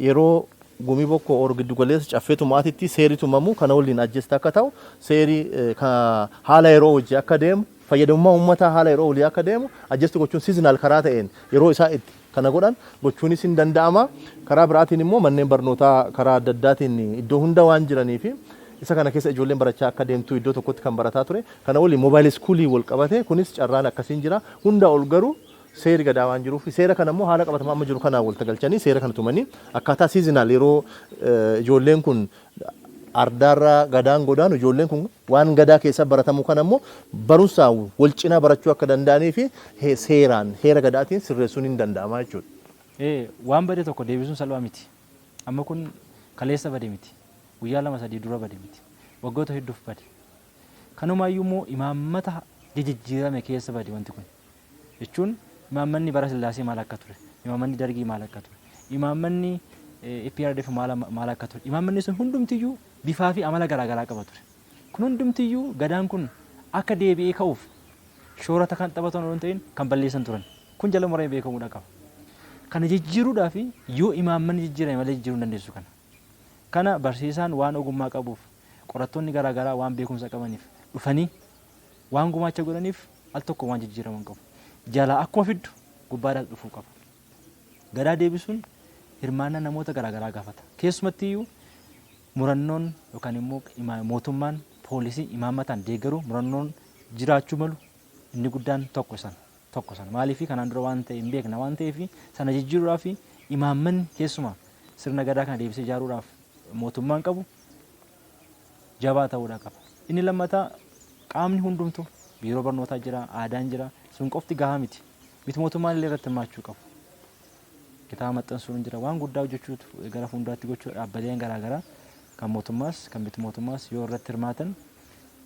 yeroo gumii bokkoo or giddu galeessa caffee tumaatitti seerri tumamu kana waliin adjust akka ta'u, seeri haala yeroo hojii akka deemu, fayyadamummaa uummataa haala yeroo walii akka deemu adjust gochuun, seasonal karaa ta'een yeroo isaa itti kana godhan gochuunis hin danda'ama. Karaa biraatiin immoo manneen barnootaa karaa adda addaatiin iddoo hunda waan jiranii fi isa kana keessa ijoolleen barachaa akka deemtu, iddoo tokkotti kan barataa ture kana waliin mobile school wal qabate, kunis carraan akkasiin jira. Hunda ol garuu seeri gadaa waan jiruuf, seera kana immoo haala qabatamaa amma jiru kanaan wal galchanii, seera kana tumanii, akkaataa seasonal yeroo ijoolleen kun ardaarraa gadaan godaanu, ijoolleen kun waan gadaa keessa baratamu kana immoo barumsaan wal cinaa barachuu akka danda'anii fi seeraan heera gadaatiin sirreessuun hin danda'ama jechuudha. Waan bade tokko deebisuun salphaa miti. Amma kun kaleessa bade miti. Guyyaa 2-3 dura bade miti. Waggoota hedduuf bade. Kanumaayyuu immoo imaammata jijjiirame keessa bade wanti kun. Jechuun imaammanni bara Sillaasee maal akka ture, imaammanni Dargii maal akka ture, imaammanni EPRDF maal akka ture, imaammanni sun hundumtiyyuu bifaa fi amala garaagaraa qaba ture. Kun hundumtiyyuu gadaan kun akka deebi'ee ka'uuf shoorata kan taphatan osoo hin ta'in kan balleessan turan. Kun jala muree beekamuudha qaba. Kana jijjiiruudhaaf yoo imaammanni jijjiirame malee jijjiiruu hin dandeessu kana. Kana barsiisaan waan ogummaa qabuuf, qorattoonni garaagaraa waan beekumsa qabaniif dhufanii waan gumaacha godhaniif al tokko waan jijjiiraman qabu. Jalaa akkuma fiddu gubbaadhaas dhufuu qaba. Gadaa deebisuun hirmaannaa namoota garaagaraa gaafata. Keessumatti iyyuu murannoon yookaan immoo mootummaan poolisii imaammataan deeggaruu murannoon jiraachuu malu inni guddaan tokko sana. Tokko sana. Maaliif? Kanaan dura waan ta'e hin beekna waan ta'eef, sana jijjiiruudhaaf imaammanni keessumaa sirna gadaa kana deebisee ijaaruudhaaf mootummaan qabu jabaa ta'uudha qaba. Inni lammataa, qaamni hundumtuu, biiroo barnootaa jira, aadaan jira, sun qofti gahaa miti. Miti mootummaan illee irratti hirmaachuu qabu. Kitaaba maxxansuun jira, waan guddaa hojjechuutu gara fuulduraatti gochuu, dhaabbileen garaagaraa kan mootummaas kan miti mootummaas yoo irratti hirmaatan,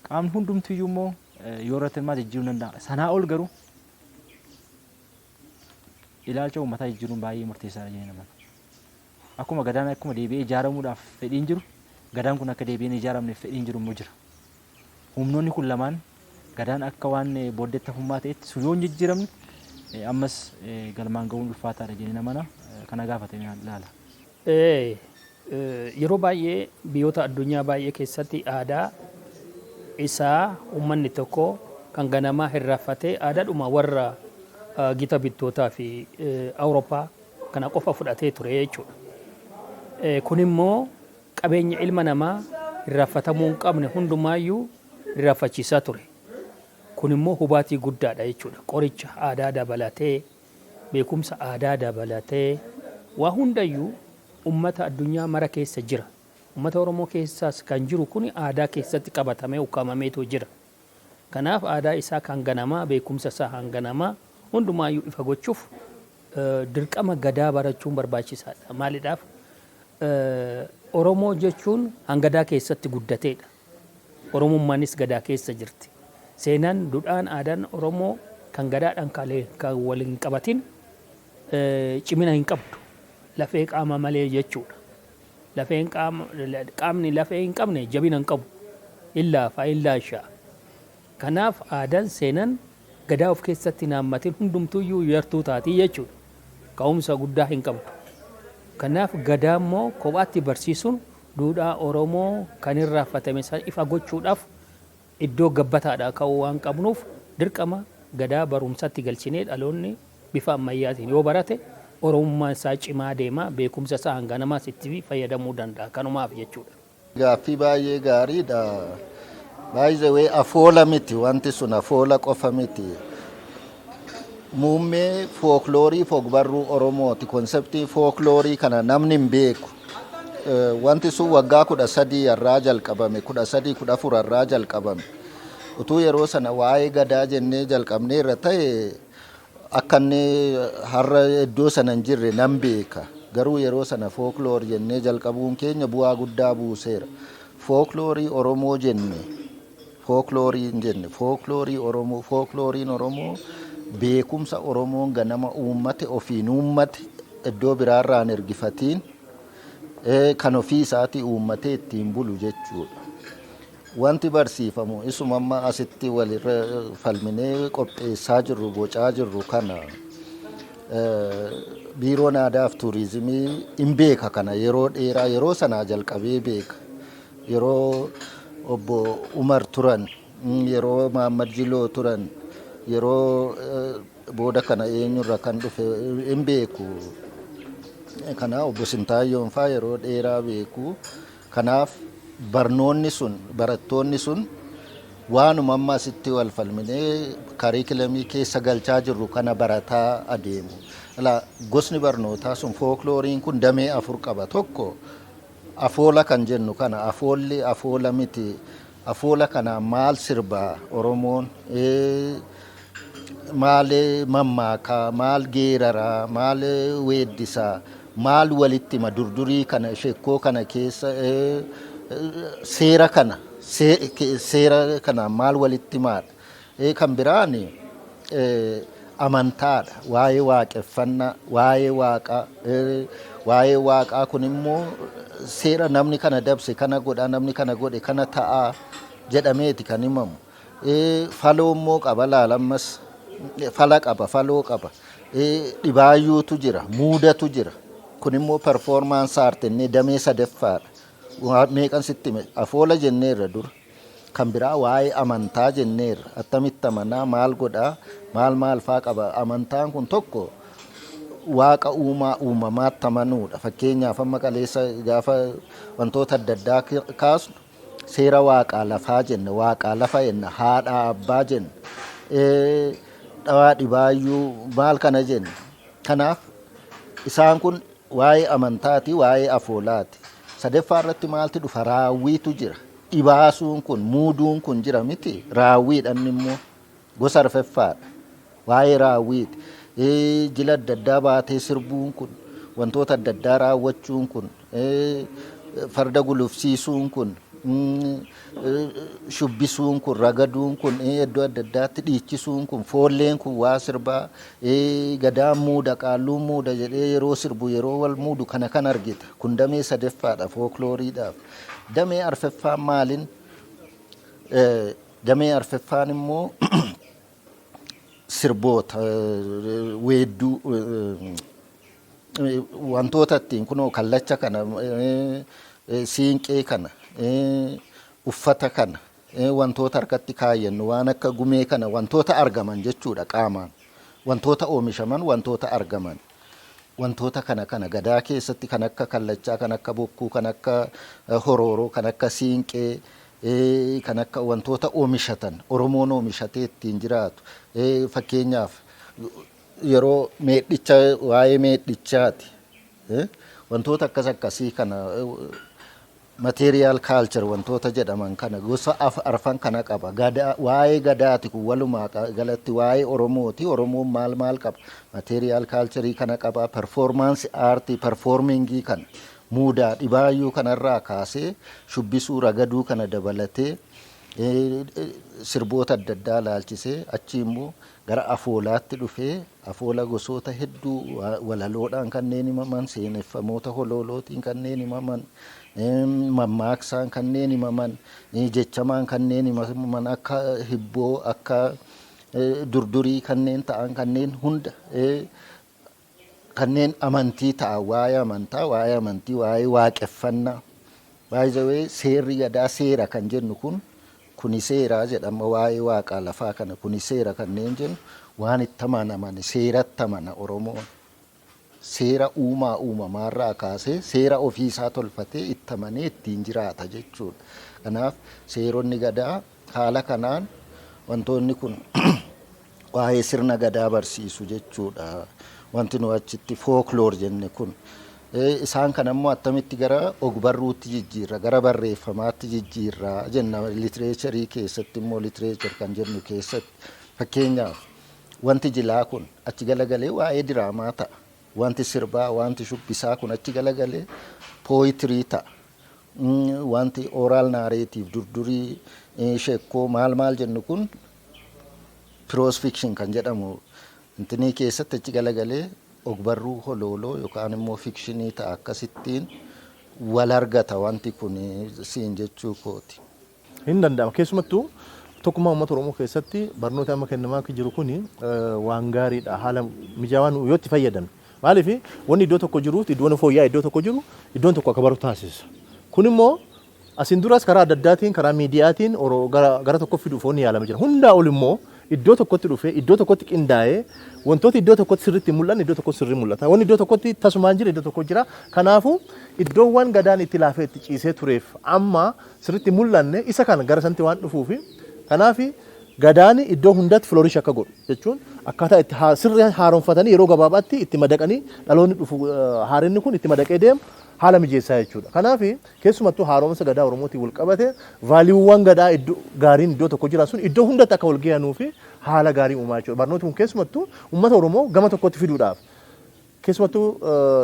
qaamni hundumtiyyuu immoo yoo irratti hirmaate jijjiiruu danda'a. Sanaa ol garuu ilaalcha uummataa jijjiiruun baay'ee murteessaadha jedhee amana. Akkuma gadaan akkuma deebi'ee ijaaramuudhaaf fedhiin jiru, gadaan kun akka deebi'ee hin ijaaramneef fedhiin jiru immoo jira. Humnoonni kun lamaan gadaan akka waan booddeetti hafummaa ta'etti sun yoo hin jijjiiramne ammas galmaan ga'uun ulfaataadha jedhee amana. Kana gaafatee ilaala. Yeroo baay'ee biyyoota addunyaa baay'ee keessatti aadaa isaa uummanni tokko kan ganamaa hirraaffatee aadaadhuma warra gita bittootaa fi Awurooppaa kana qofa fudhatee ture jechuudha. Kun immoo qabeenya ilma namaa hirraaffatamuu hin qabne hundumaayyuu hirraaffachiisaa ture. Kun immoo hubaatii guddaadha jechuudha. Qoricha aadaa dabalatee, beekumsa aadaa dabalatee, waa hundayyuu ummata addunyaa mara keessa jira. Ummata Oromoo keessaas kan jiru kun aadaa keessatti qabatamee ukkaamameetu jira. Kanaaf aadaa isaa kan ganamaa, beekumsa isaa kan ganamaa hundumaayyuu ifa gochuuf Dirqama gadaa barachuun barbaachisaadha. Maaliidhaaf? Oromoo jechuun hangadaa keessatti guddateedha. Oromummaanis gadaa keessa jirti. Seenaan, duudhaan, aadaan Oromoo kan gadaadhaan kan wal hin qabatin cimina hin qabdu. Lafee qaama malee jechuudha. Lafeen qaama, qaamni lafee hin qabne jabina hin qabu. Illaa fa illaa shaa. Kanaaf aadaan, seenaan gadaa of keessatti hin haammatin hundumtuyyuu yartuu taatii jechuudha. Ka'umsa guddaa hin qabdu. Kanaaf gadaa immoo kophaatti barsiisuun duudhaa Oromoo kan irraanfatame san ifa gochuudhaaf iddoo gabbataadha ka'uu waan qabnuuf, dirqama gadaa barumsatti galchinee dhaloonni bifa ammayyaatiin yoo barate Oromummaan isaa cimaa deema, beekumsa isaa hanga namaas itti fayyadamuu danda'a. Kanumaaf jechuudha. Gaaffii baay'ee gaariidha. By the way, afoola miti, wanti sun afoola qofa miti. Muummee fookloorii fogbarruu Oromooti. Konseptii fookloorii kana namni hin beeku. Wanti sun waggaa 13 irraa jalqabame, 13 14 irraa jalqabame. Utuu yeroo sana waa'ee gadaa jennee jalqabnee irra ta'e, akka inni har'a iddoo sana hin jirre nan beeka. Garuu yeroo sana folklore jennee jalqabuun keenya bu'aa guddaa buuseera. Fookloorii Oromoo jenne, fookloorii hin jenne, fookloorii Oromoo. Fooklooriin Oromoo beekumsa Oromoon ganama uummate, ofiin uummate, iddoo biraarraa hin ergifatiin, kan ofii isaatii uummatee ittiin bulu jechuudha. Wanti barsiifamu isuma amma asitti walirra falminee qopheessaa jirru, bocaa jirru kana. Biiroon Aadaa fi Turizimii hin beeka kana, yeroo dheeraa, yeroo sanaa jalqabee beeka. Yeroo obbo Umar turan, yeroo Mahammad Jiloo turan, yeroo booda kana eenyurra kan dhufe hin beeku. Kana obbo Sintaayyoon faa yeroo dheeraa beeku. Kanaaf barnoonni sun, barattoonni sun waanuma amma asitti wal falminee kariikilamii keessa galchaa jirru kana barataa adeemu. Alaa gosni barnootaa sun, fooklooriin kun damee afur qaba. Tokko afoola kan jennu kana, afoolli afoola miti. Afoola kana maal sirbaa Oromoon, maal mammaakaa, maal geeraraa, maal weeddisaa, maal walitti hima, durdurii kana, shekkoo kana keessa seera kana, seera kana maal walitti himaadha. Kan biraan amantaadha. Waa'ee waaqeffannaa, waa'ee waaqaa. Waa'ee waaqaa kun immoo seera, namni kana dabse kana godha, namni kana godhe kana ta'aa jedhameeti kan himamu. Faloo immoo qaba, laalammas fala qaba, faloo qaba. Dhibaayyuutu jira, muudatu jira. Kun immoo performance art jennee damee sadaffaadha. Meeqan sitti hime? Afoola jenneerra dura. Kan biraa waa'ee amantaa jenneerra. Attamitti amanaa, maal godhaa, maal maal faa qaba. Amantaan kun tokko waaqa uumaa uumamaatti amanuudha. Fakkeenyaaf amma qaleessa gaafa wantoota adda addaa kaasnu seera waaqaa lafaa jenna, waaqaa lafa jenna, haadhaa abbaa jenna, dhawaa dhibaayyuu maal kana jenna. Kanaaf isaan kun waa'ee amantaati, waa'ee afoolaati. Sadaffaa irratti maaltu dhufa? Raawwiitu jira. Dhibaasuun kun, muuduun kun jira miti, raawwiidhaan immoo gosa arfaffaadha. Waa'ee raawwiiti. Jila adda addaa baatee sirbuun kun, wantoota adda addaa raawwachuun kun, farda gulufsiisuun kun, shubbisuun kun, ragaduun kun, iddoo adda addaatti dhiichisuun kun, foolleen kun waa sirbaa, gadaan muuda, qaalluun muuda jedhee yeroo sirbu, yeroo wal muudu kana kan argita. Kun damee sadaffaadha fooklooriidhaaf. Damee arfaffaan maalin? Damee arfaffaan immoo sirboota, weedduu, wantoota ittiin kunoo kallacha kana, siinqee kana, uffata kana, wantoota harkatti kaayyannu waan akka gumee kana, wantoota argaman jechuudha qaamaan. Wantoota oomishaman, wantoota argaman. Wantoota kana kana gadaa keessatti kan akka kallachaa, kan akka bokkuu, kan akka horooroo, kan akka siinqee, kan akka wantoota oomishatan, Oromoon oomishatee ittiin jiraatu. Fakkeenyaaf yeroo meedhicha, waa'ee meedhichaati. Wantoota akkas akkasii kana. Material culture wantoota jedhaman kana gosa arfan kana qaba. Gadaa, waa'ee gadaati kun, walumaa galatti waa'ee Oromooti. Oromoon maal maal qaba? Material culture kana qaba. Performance art, performingii kana, muudaa dhibaayyuu kanarraa kaasee shubbisuu, ragaduu kana dabalatee, sirboota adda addaa laalchisee, achi immoo gara afoolaatti dhufee, afoola gosoota hedduu, walaloodhaan kanneen himaman, seeneffamoota holoolootiin kanneen himaman, mammaaksaan kanneen himaman, jechamaan kanneen himaman, akka hibboo, akka durdurii kanneen ta'an, kanneen hunda, kanneen amantii ta'an, waa'ee amantaa, waa'ee amantii, waa'ee waaqeffannaa. Baay'ee seerri gadaa, seera kan jennu kun, kuni seeraa jedhama, waa'ee waaqaa lafaa kana kuni seera kanneen jennu, waan itti amanaman, seeratti amana Oromoon. Seera uumaa uumamaarraa kaasee seera ofiisaa tolfatee itti amanee ittiin jiraata jechuudha. Kanaaf seeronni gadaa haala kanaan wantoonni kun waa'ee sirna gadaa barsiisu jechuudha. Wanti nu achitti folklore jenne kun. Isaan kan ammoo attamitti gara ogbarruutti jijjiirra, gara barreeffamaatti jijjiirra jenna. Literatureii keessatti immoo, literature kan jennu keessatti, fakkeenyaaf wanti jilaa kun achi galagalee waa'ee diraamaa ta'a. Wanti sirbaa, wanti shubbisaa kun achi galagalee poetry ta'a. Wanti oral narrative, durdurii, sheekkoo, maal maal jennu kun prose fiction kan jedhamu intinii keessatti achi galagalee ogbarruu holooloo yookaan immoo fictionii ta'a. Akkasittiin wal argata wanti kun siin jechuu kooti. Hin danda'ama. Keessumattuu tokkummaa uummata Oromoo keessatti barnoota amma kennamaa jiru kuni waan gaariidha. Haala mijaawaan yoo itti fayyadame. Maaliif, wanni iddoo tokko jiruuf iddoon fooyya'aa iddoo tokko jiru iddoon tokko akka baru taasisa. Kun immoo asiin duras karaa adda addaatiin, karaa miidiyaatiin gara tokko fiduuf wanni yaalama jira. Hundaa ol immoo iddoo tokkotti dhufee iddoo tokkotti qindaa'ee, wantooti iddoo tokkotti sirriitti mul'an iddoo tokkotti sirrii mul'ata. Wanni iddoo tokkotti tasumaan jira iddoo tokko jira. Kanaafuu iddoowwan gadaan itti laafee itti ciisee tureef amma sirriitti mul'anne isa kana gara sanatti waan dhufuufi, kanaaf gadaan iddoo hundatti flourish akka godhu jechuun akkaataa itti sirrii haaromfatanii yeroo gabaabaatti itti madaqanii dhaloonni dhufu haarinni kun itti madaqee deemu haala mijeessaa jechuudha. Kanaaf keessumattuu haaromsa gadaa Oromootiin wal qabate, valuewwan gadaa iddoo gaariin iddoo tokko jira sun iddoo hundatti akka wal gahanuu fi haala gaarii uumaa jechuudha. Barnooti kun keessumattuu uummata Oromoo gama tokkotti fiduudhaaf, keessumattuu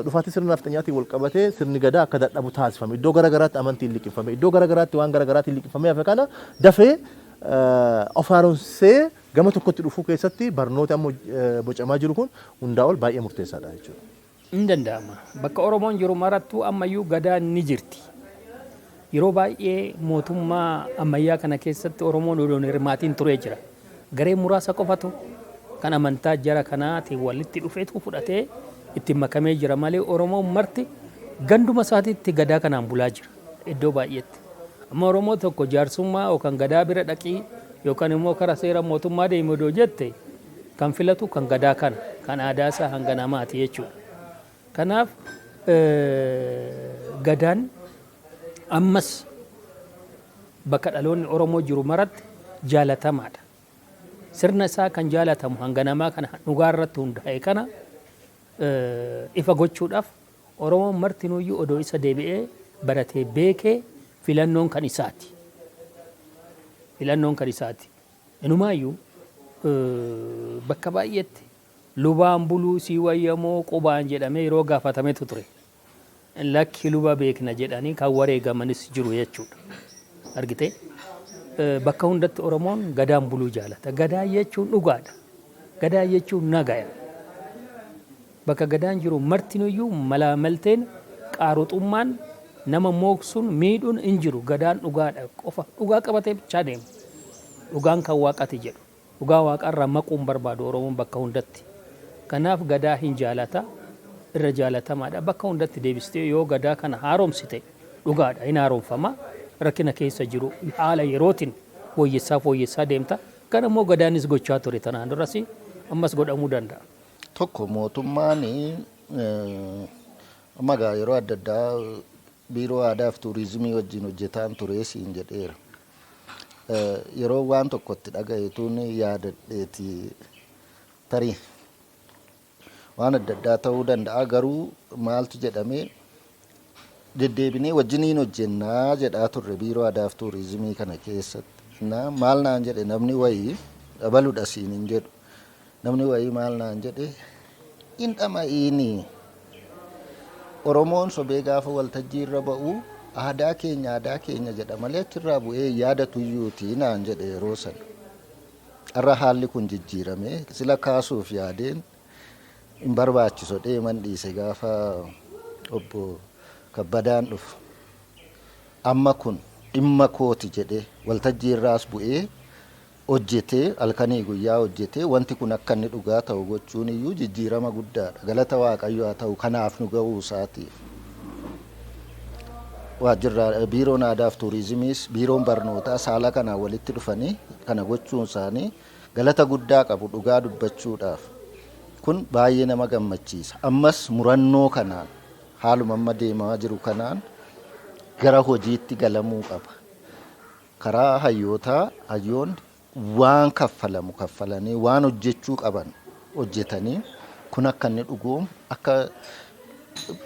dhufaatii sirna nafxanyaatiin wal qabatee sirni gadaa akka dadhabu taasifame. Iddoo gara garaatti amantiin liqimfame, iddoo gara garaatti waan gara garaatiin liqimfamee hafe kana dafee of haaromsee gama tokkotti dhufuu keessatti barnooti amma bocamaa jiru kun hundaa ol baay'ee murteessaadha jechuudha. Hin danda'ama. Bakka Oromoon jiru marattuu ammayyuu gadaan ni jirti. Yeroo baay'ee mootummaa ammayyaa kana keessatti Oromoon odoon hirmaatiin turee jira. Garee muraasa qofatu kan amantaa jara kanaatiin walitti dhufeetu fudhatee itti makamee jira malee, Oromoon marti ganduma isaatiitti gadaa kanaan bulaa jira iddoo baay'eetti. Amma Oromoo tokko jaarsummaa yookaan gadaa bira dhaqii yookaan immoo karaa seera mootummaa deemi odoo jette, kan filatu kan gadaa kana, kan aadaa isaa hanga namaati jechuudha. Kanaaf gadaan ammas bakka dhaloonni Oromoo jiru maratti jaalatamaadha. Sirna isaa kan jaalatamu hanga namaa kana dhugaa irratti hundaa'e kana ifa gochuudhaaf, Oromoon martinuyyuu odoo isa deebi'ee baratee beekee, filannoon kan isaati. Filannoon kan isaati. Inumaayyuu bakka baay'eetti lubaan buluu sii wayyamoo qubaan jedhamee yeroo gaafatametu ture. Lakki, luba beekna jedhanii kan wareegamanis jiru jechuudha. Argitee, bakka hundatti Oromoon gadaan buluu jaalata. Gadaa jechuun dhugaadha. Gadaa jechuun nagaya. Bakka gadaan jiru martinuyyuu malaamalteen, qaaruxummaan, nama mooksuun, miidhuun hin jiru. Gadaan dhugaadha qofa. Dhugaa qabatee bichaa deema. Dhugaan kan waaqati jedhu. Dhugaa waaqarraa maquun barbaadu Oromoon bakka hundatti. Kanaaf gadaa hin jaalata. Irra jaalatamaadha. Bakka hundatti deebistee yoo gadaa kana haaromsite, dhugaadha, hin haaromfama. Rakkina keessa jiru haala yerootiin fooyyessaa fooyyessaa deemta. Kan immoo gadaanis gochaa ture tanaan duras, ammas godhamuu danda'a. Tokko, mootummaan amma egaa yeroo adda addaa biiroo aadaa fi tuurizimii wajjin hojjetaan ture siin jedheera. Yeroo waan tokkotti dhagayetuun yaadadheeti, tarii waan adda addaa ta'uu danda'a, garuu maaltu jedhamee Deddeebinee wajjiniin hojjennaa jedhaa turre Biiroo Aadaaf Tuurizimii kana keessatti. Na maal naan jedhe namni wayii, dhabaludha siin hin jedhu. Namni wayii maal naan jedhe, hin dhama'iini. Oromoon sobee gaafa waltajjii irra ba'u aadaa keenya, aadaa keenya jedha malee achirraa bu'ee yaadatu iyyuuti naan jedhe yeroo sana. Har'a haalli kun jijjiirame. Sila kaasuuf yaadeen hin barbaachisu deeman dhiise gaafa Obbo Kabbadaan dhufu. Amma kun dhimma kooti jedhee waltajjii irraas bu'ee hojjetee, halkanii guyyaa hojjetee wanti kun akka inni dhugaa ta'u gochuun iyyuu jijjiirama guddaadha. Galata Waaqayyo haa ta'u kanaaf nu ga'uu isaatiif. Waajjirra Biiroon Aadaaf Tuurizimiis, Biiroon Barnootaas haala kanaan walitti dhufanii kana gochuun isaanii galata guddaa qabu dhugaa dubbachuudhaaf. Kun baay'ee nama gammachiisa. Ammas murannoo kanaan, haaluma amma deemaa jiru kanaan gara hojiitti galamuu qaba. Karaa hayyootaa hayyoonni waan kaffalamu kaffalanii, waan hojjechuu qaban hojjetanii, kun akka inni dhugoomu, akka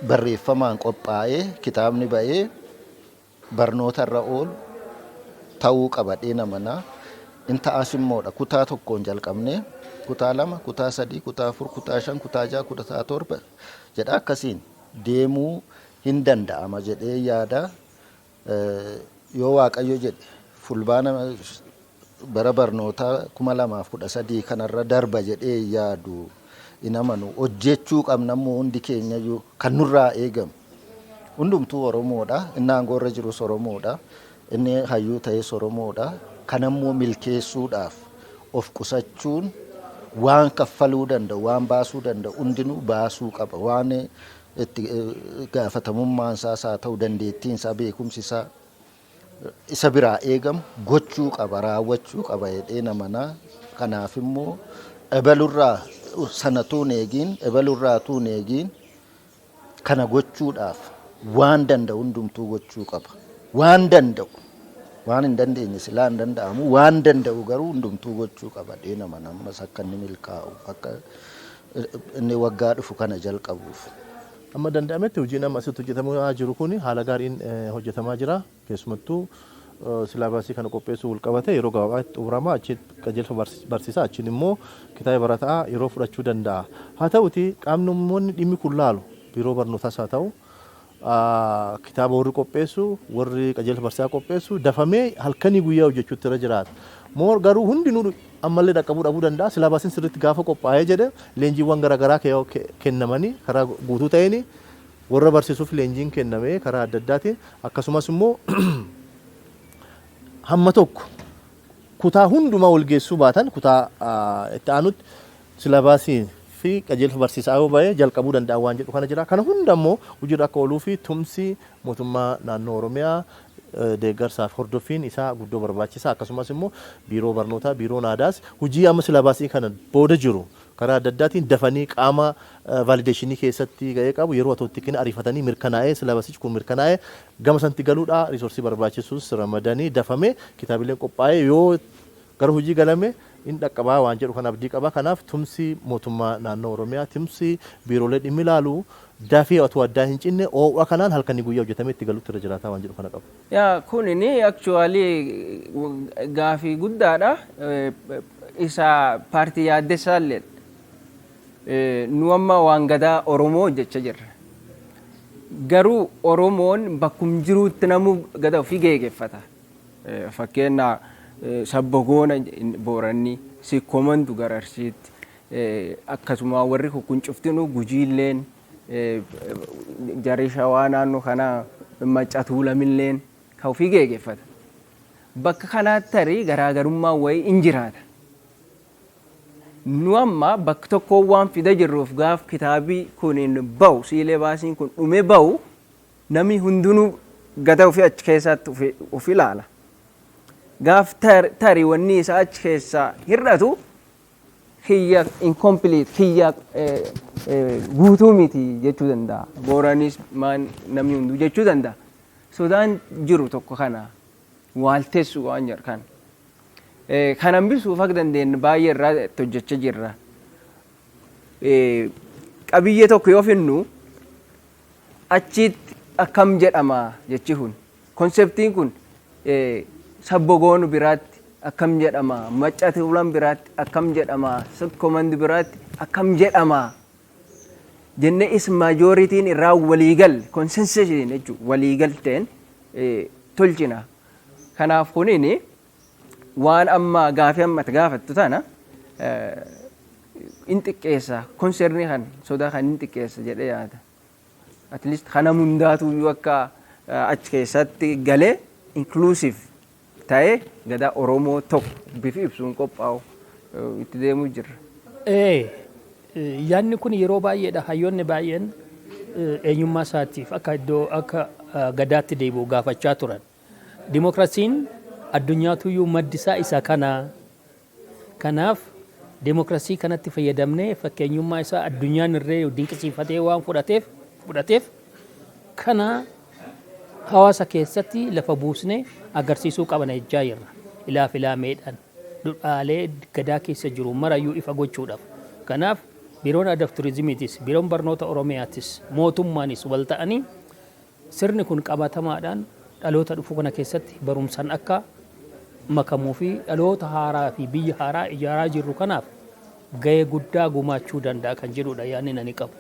barreeffamaan qophaa'ee kitaabni ba'ee barnoota irra oolu ta'uu qaba dheena manaa. In ta'as immoodha. Kutaa tokkoon jalqabnee kutaa 2, kutaa 3, kutaa 4, kutaa 5, kutaa 6, kutaa 7 jedha akkasiin deemuu hin danda'ama jedhee yaada. Yoo Waaqayyo jedhe Fulbaana bara barnootaa 2013 kanarra darba jedhee hin yaadu, hin amanu. Hojjechuu qabna immoo hundi keenyayyuu kan nurraa eegamu. Hundumtuu Oromoodha. Inni aangoorra jirus Oromoodha. Inni hayyuu ta'es Oromoodha. Kanammoo milkeessuudhaaf of qusachuun waan kaffaluu danda'u, waan baasuu danda'u hundinuu baasuu qaba. Waan itti gaafatamummaan isaas haa ta'u dandeettiin isaa, beekumsi isaa isa biraa eegamu gochuu qaba, raawwachuu qaba jedheen amana. Kanaaf immoo ebalurraa sana tuun eegiin, ebalurraa tuun eegiin kana gochuudhaaf waan danda'u hundumtuu gochuu qaba. Waan danda'u, waan hin dandeenye silaa hin danda'amu, waan danda'u garuu hundumtuu gochuu qaba jedheen amana. Ammas akka inni milkaa'u, akka inni waggaa dhufu kana jalqabuuf. Amma danda'ametti hojiin amma asitti hojjetamaa jiru kun haala gaariin hojjetamaa jira. Keessumattuu silaabasii kana qopheessuu wal qabate yeroo gabaabaatti xumurama. Achi qajeelfa barsiisaa, achiin immoo kitaaba barataa yeroo fudhachuu danda'a. Haa ta'uti qaamni dhimmi kun laalu, biiroo barnootaas haa ta'u, kitaaba warri qopheessu, warri qajeelfa barsiisaa qopheessu dafamee halkanii guyyaa hojjechuutti irra jiraata. Moo garuu hundinuu ammallee dhaqqabuu dhabuu danda'a. Silaabasiin sirriitti gaafa qophaa'ee jedhe leenjiiwwan garaagaraa kennamanii karaa guutuu ta'een warra barsiisuuf leenjiin kennamee karaa adda addaatiin, akkasumas immoo hamma tokko kutaa hundumaa wal geessuu baatan kutaa itti aanutti silabaasii fi qajeelfa barsiisaa yoo ba'e jalqabuu danda'a waan jedhu kana jira. Kana hunda immoo hojiirra akka ooluu fi tumsi mootummaa naannoo Oromiyaa, deeggarsaa fi hordoffiin isaa guddoo barbaachisaa. Akkasumas immoo biiroo barnootaa, biiroon aadaas hojii amma silabaasii kana booda jiru karaa adda addaatiin dafanii qaama validation keessatti ga'ee qabu yeroo otoo itti kenna ariifatanii mirkanaa'ee, silabasichi kun mirkanaa'ee gama sanatti galuudha. Resource barbaachisus ramadanii dafamee kitaabileen qophaa'ee yoo gara hojii galame in dhaqqabaa waan jedhu kan abdii qaba. Kanaaf tumsi mootummaa naannoo Oromiyaa, tumsi biiroolee dhimmi ilaalu dafee otoo addaa hin cinne oowwa kanaan halkanii guyyaa hojjetamee itti galuutti irra jiraataa waan jedhu kana qaba. Yaa, kunini actually gaafii guddaadha. Isa paartii yaaddessaallee. Nu amma waan gadaa Oromoo hojjechaa jirra. Garuu Oromoon bakkum jiruutti namuu gada ofii geegeffata. Fakkeenya Sabbogoona Booranni, Sikkomantu gara Arsiitti, akkasuma warri kun cuftinuu, Gujiilleen, jarri Shawaa naannoo kanaa, Macca Tuulamilleen kan ofii geegeffata. Bakka kanaatti tarii garaagarummaan wayii in jiraata. Nu amma bakka tokko waan fida jirruuf gaaf kitaabii kun bahu, siilebaasiin kun dhume bahu, namni hundinuu gada ofii achi keessatti of ilaala. Gaaf tarii wanni isaa achi keessaa hir'atu, kiyya incomplete, kiyya guutuu miti jechuu danda'a. Booranis maan namni hunduu jechuu danda'a. Sodaan jiru tokko kana waaltessu waan jedhu kana. Kan hambisuuf akka dandeenyu baay'ee irraa itti hojjechaa jirra. Qabiyyee tokko yoo finnu achitti Akkam jedhama jechi kun, conceptiin kun Sabbo Goonu biraatti akkam jedhama, Macca Tuulam biraatti akkam jedhama, Sikkoo Mandi biraatti akkam jedhama jennee is majorityn irraa waliigal consensusiin jechuudha, waliigalteen tolchina. Kanaaf kunini waan amma gaafii amma itti gaafattu tana in xiqqeessa, concernii kan sodaa kan in xiqqeessa jedhee yaada. At least kana hundaatu iyyuu akka achi keessatti galee inclusive ta'ee gadaa Oromoo tokko bifi ibsuun qophaa'u itti deemuu jirra. Yaadni kun yeroo baay'eedha hayyoonni baay'een eenyummaa isaatiif akka iddoo akka gadaatti deebi'u gaafachaa turan. Dimookiraasiin addunyaatuyyuu maddi isaa isa kana. Kanaaf dimookiraasii kanatti fayyadamnee fakkeenyummaa isaa addunyaan irree dinqisiifatee waan fudhateef kana hawaasa keessatti lafa buusnee agarsiisuu qabna jechaa jirra. Ilaaf ilaameedhaan dhudhaalee gadaa keessa jiru marayyuu ifa gochuudhaaf. Kanaaf Biiroon Aadaa fi Turizimiitis, Biiroon Barnoota Oromiyaatis, mootummaanis wal ta'anii sirni kun qabatamaadhaan dhaloota dhufu kana keessatti barumsaan akka makamuu fi dhaloota haaraa fi biyya haaraa ijaaraa jirru kanaaf gahee guddaa gumaachuu danda'a kan jedhudha yaadni ani qabu.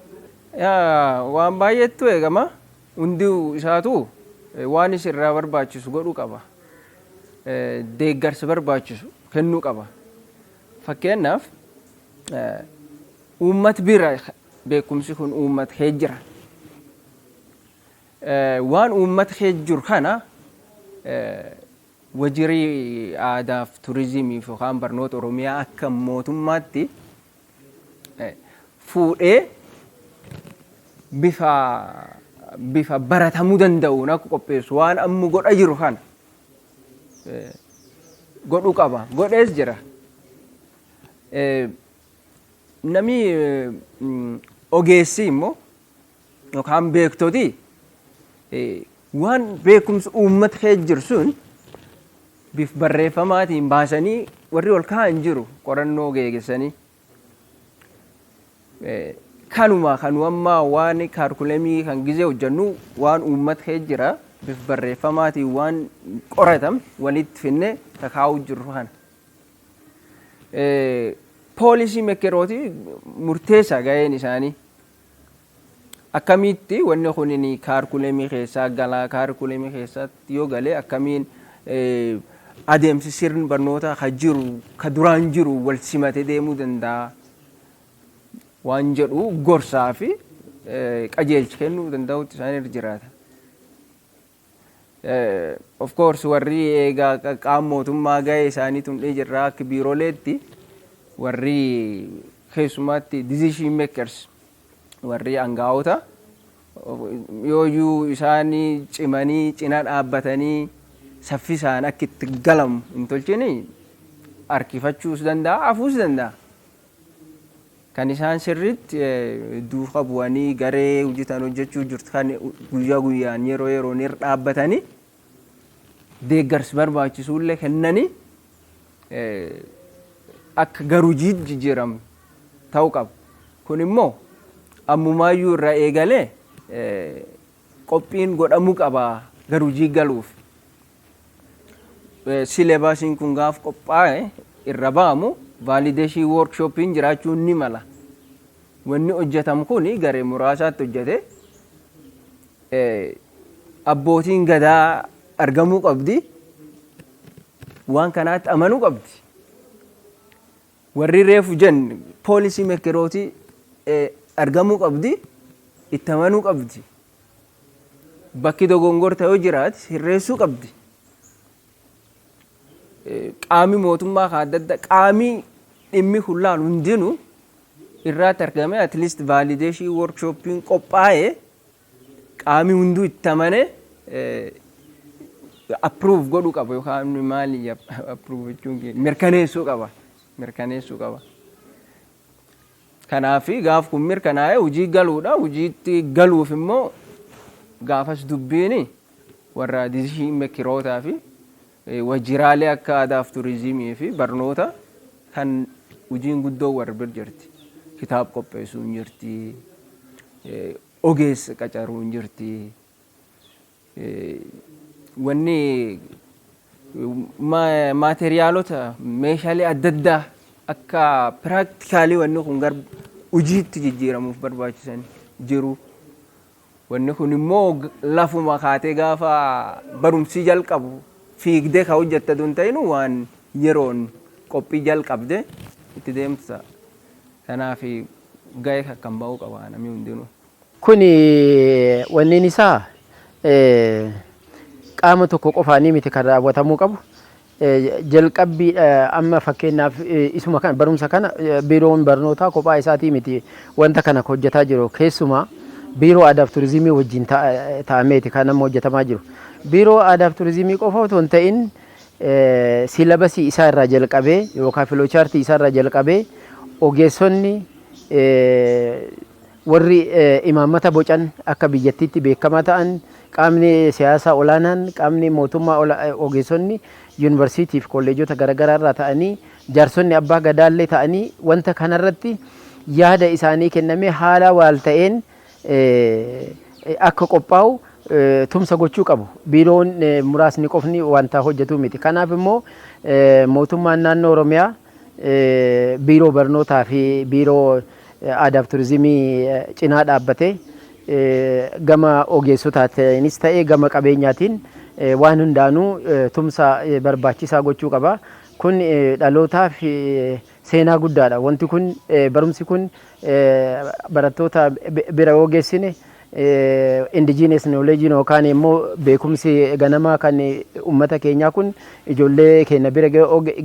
Waan baay'eetu eegama. Hundi isaatu waan isirraa barbaachisu godhuu qaba. Deeggarsa barbaachisu kennuu qaba. Fakkeenyaaf, uummata bira beekumsi kun uummata kee jira. Waan uummata kee jiru kana wajirii aadaaf turizimiif yookaan barnoota Oromiyaa akka mootummaatti fuudhee bifa baratamuu danda'uun akka qopheessu, waan amma godha jiru kana godhuu qaba. Godhees jira. Namni ogeessi immoo yookaan beektoti waan beekumsa uummata kee jiru sun bif barreeffamaatiin baasanii warri ol kaa'an jiru, qorannoo geegessanii. Kanuma kanu amma waan curriculumii kan gizee hojjennu waan uummata kee jira bif barreeffamaatiin waan qoratam walitti finne kakaa'uu jirru kana. Policy makerooti murteessaa gaheen isaanii. Akkamitti wanni kun curriculumii keessaa galaa, curriculumii keessatti yoo galee akkamiin adeemsi sirni barnootaa ka jiru ka duraan jiru wal simate deemuu danda'a waan jedhu gorsaa fi qajeelcha kennuu danda'utti isaan irra jiraata. Of course, warri eegaa qaama mootummaa gahee isaanii tundhee jirra akka biirooleetti, warri keessumaatti decision makers, warri aangaa'ota, yooyyuu isaanii cimanii cina dhaabbatanii saffisaan akka itti galamu hin tolchini, harkifachuus danda'a, hafuus danda'a. Kan isaan sirriitti duuka bu'anii garee hojjetan hojjechuu jirtu kan guyyaa guyyaan yeroo yeroon irra dhaabbatanii deeggarsi barbaachisuullee kennanii akka garuu jijjiiramu ta'uu qaba. Kun immoo ammumaayyuu irraa eegalee qophiin godhamuu qaba garuu hojii galuuf. Syllabusiin kun gaaf qophaa'e irra ba'amu validation workshopiin jiraachuun ni mala. Wanni hojjetamu kun garee muraasaatti hojjete abbootiin gadaa argamuu qabdi. Waan kanaatti amanuu qabdi. Warri reefu jenne policy makerootii argamuu qabdi, itti amanuu qabdi. Bakki dogongorta yoo jiraate sirreessuu qabdi. Qaami mootummaa kan adda addaa, qaami dhimmi kun laalu hundinuu irraatti argame, at least validation workshopiin qophaa'ee qaami hunduu itti amane approve godhuu qaba, yookaan maali approve jechuun, mirkaneessuu qaba. Kanaaf gaaf kun mirkanaa'ee hojii galuudha. Hojiitti galuuf immoo gaafas dubbiin warra decision makerootaa fi wajjiraalee akka aadaaf turizimii fi barnoota kan hojiin guddoo warra bir jirti. Kitaaba qopheessuun jirti. Ogeessa qacaruun jirti. Wanni maateriyaalota, meeshaalee adda addaa akka practically wanni kun gara hojiitti jijjiiramuuf barbaachisan jiru. Wanni kun immoo lafuma kaatee gaafa barumsi jalqabu fiigdee ka hojjette tun ta'inu, waan yeroon qophii jalqabde itti deemsa. Kanaaf gahee akkan ba'uu qaba namni hundinuu. Kuni wanniin isaa qaama tokko qofaanii miti kan raawwatamuu qabu. Jalqabbii amma fakkeenyaaf isuma kana, barumsa kana, biiroon barnootaa kophaa isaatii miti wanta kana hojjetaa jiru. Keessumaa Biiroo Aadaaf Turizimii wajjin ta'ameeti kan amma hojjetamaa jiru. Biiroo Aadaaf Turizimii qofa otoo hin ta'in, syllabusii isaa irraa jalqabee yookaan flowchartii isaa irraa jalqabee ogeessonni warri imaammata bocan, akka biyyattiitti beekamaa ta'an, qaamni siyaasaa olaanaan, qaamni mootummaa, ogeessonni yuunivarsiitii fi kolleejota garaagaraa irraa ta'anii, jaarsonni abbaa gadaallee ta'anii, wanta kanarratti yaada isaanii kennamee haala waal ta'een akka qophaa'u tumsa gochuu qabu. Biiroon muraasni qofni wanta hojjetu miti. Kanaaf immoo mootummaan naannoo Oromiyaa biiroo barnootaa fi Biiroo Aadaaf Turizimii cinaa dhaabbatee gama ogeessotaatiinis ta'ee gama qabeenyaatiin waan hundaanuu tumsa barbaachisaa gochuu qaba. Kun dhalootaaf seenaa guddaadha. Wanti kun, barumsi kun, barattoota bira yoo geessine, indigenous knowledge yookaan immoo beekumsi ganamaa kan uummata keenyaa kun ijoollee keenya bira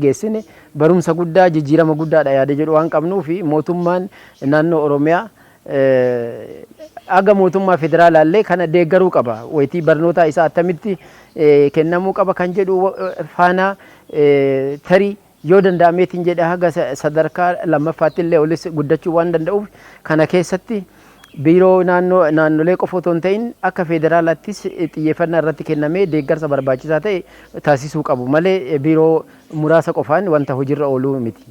geessine, barumsa guddaa, jijjiirama guddaadha yaada jedhu waan qabnuu fi mootummaan naannoo Oromiyaa aga mootummaa federaalaallee kana deeggaruu qaba. Wayitii barnootaa isaa attamitti kennamuu qaba kan jedhu faana tarii yoo danda'ameetiin jedhe haga sadarkaa lammaffaatti illee olis guddachuu waan danda'uuf, kana keessatti biiroo naannoo naannolee qofa otoo hin ta'in akka federaalaattis xiyyeeffannaa irratti kennamee deeggarsa barbaachisaa ta'e taasisuu qabu malee biiroo muraasa qofaan wanta hojiirra ooluu miti.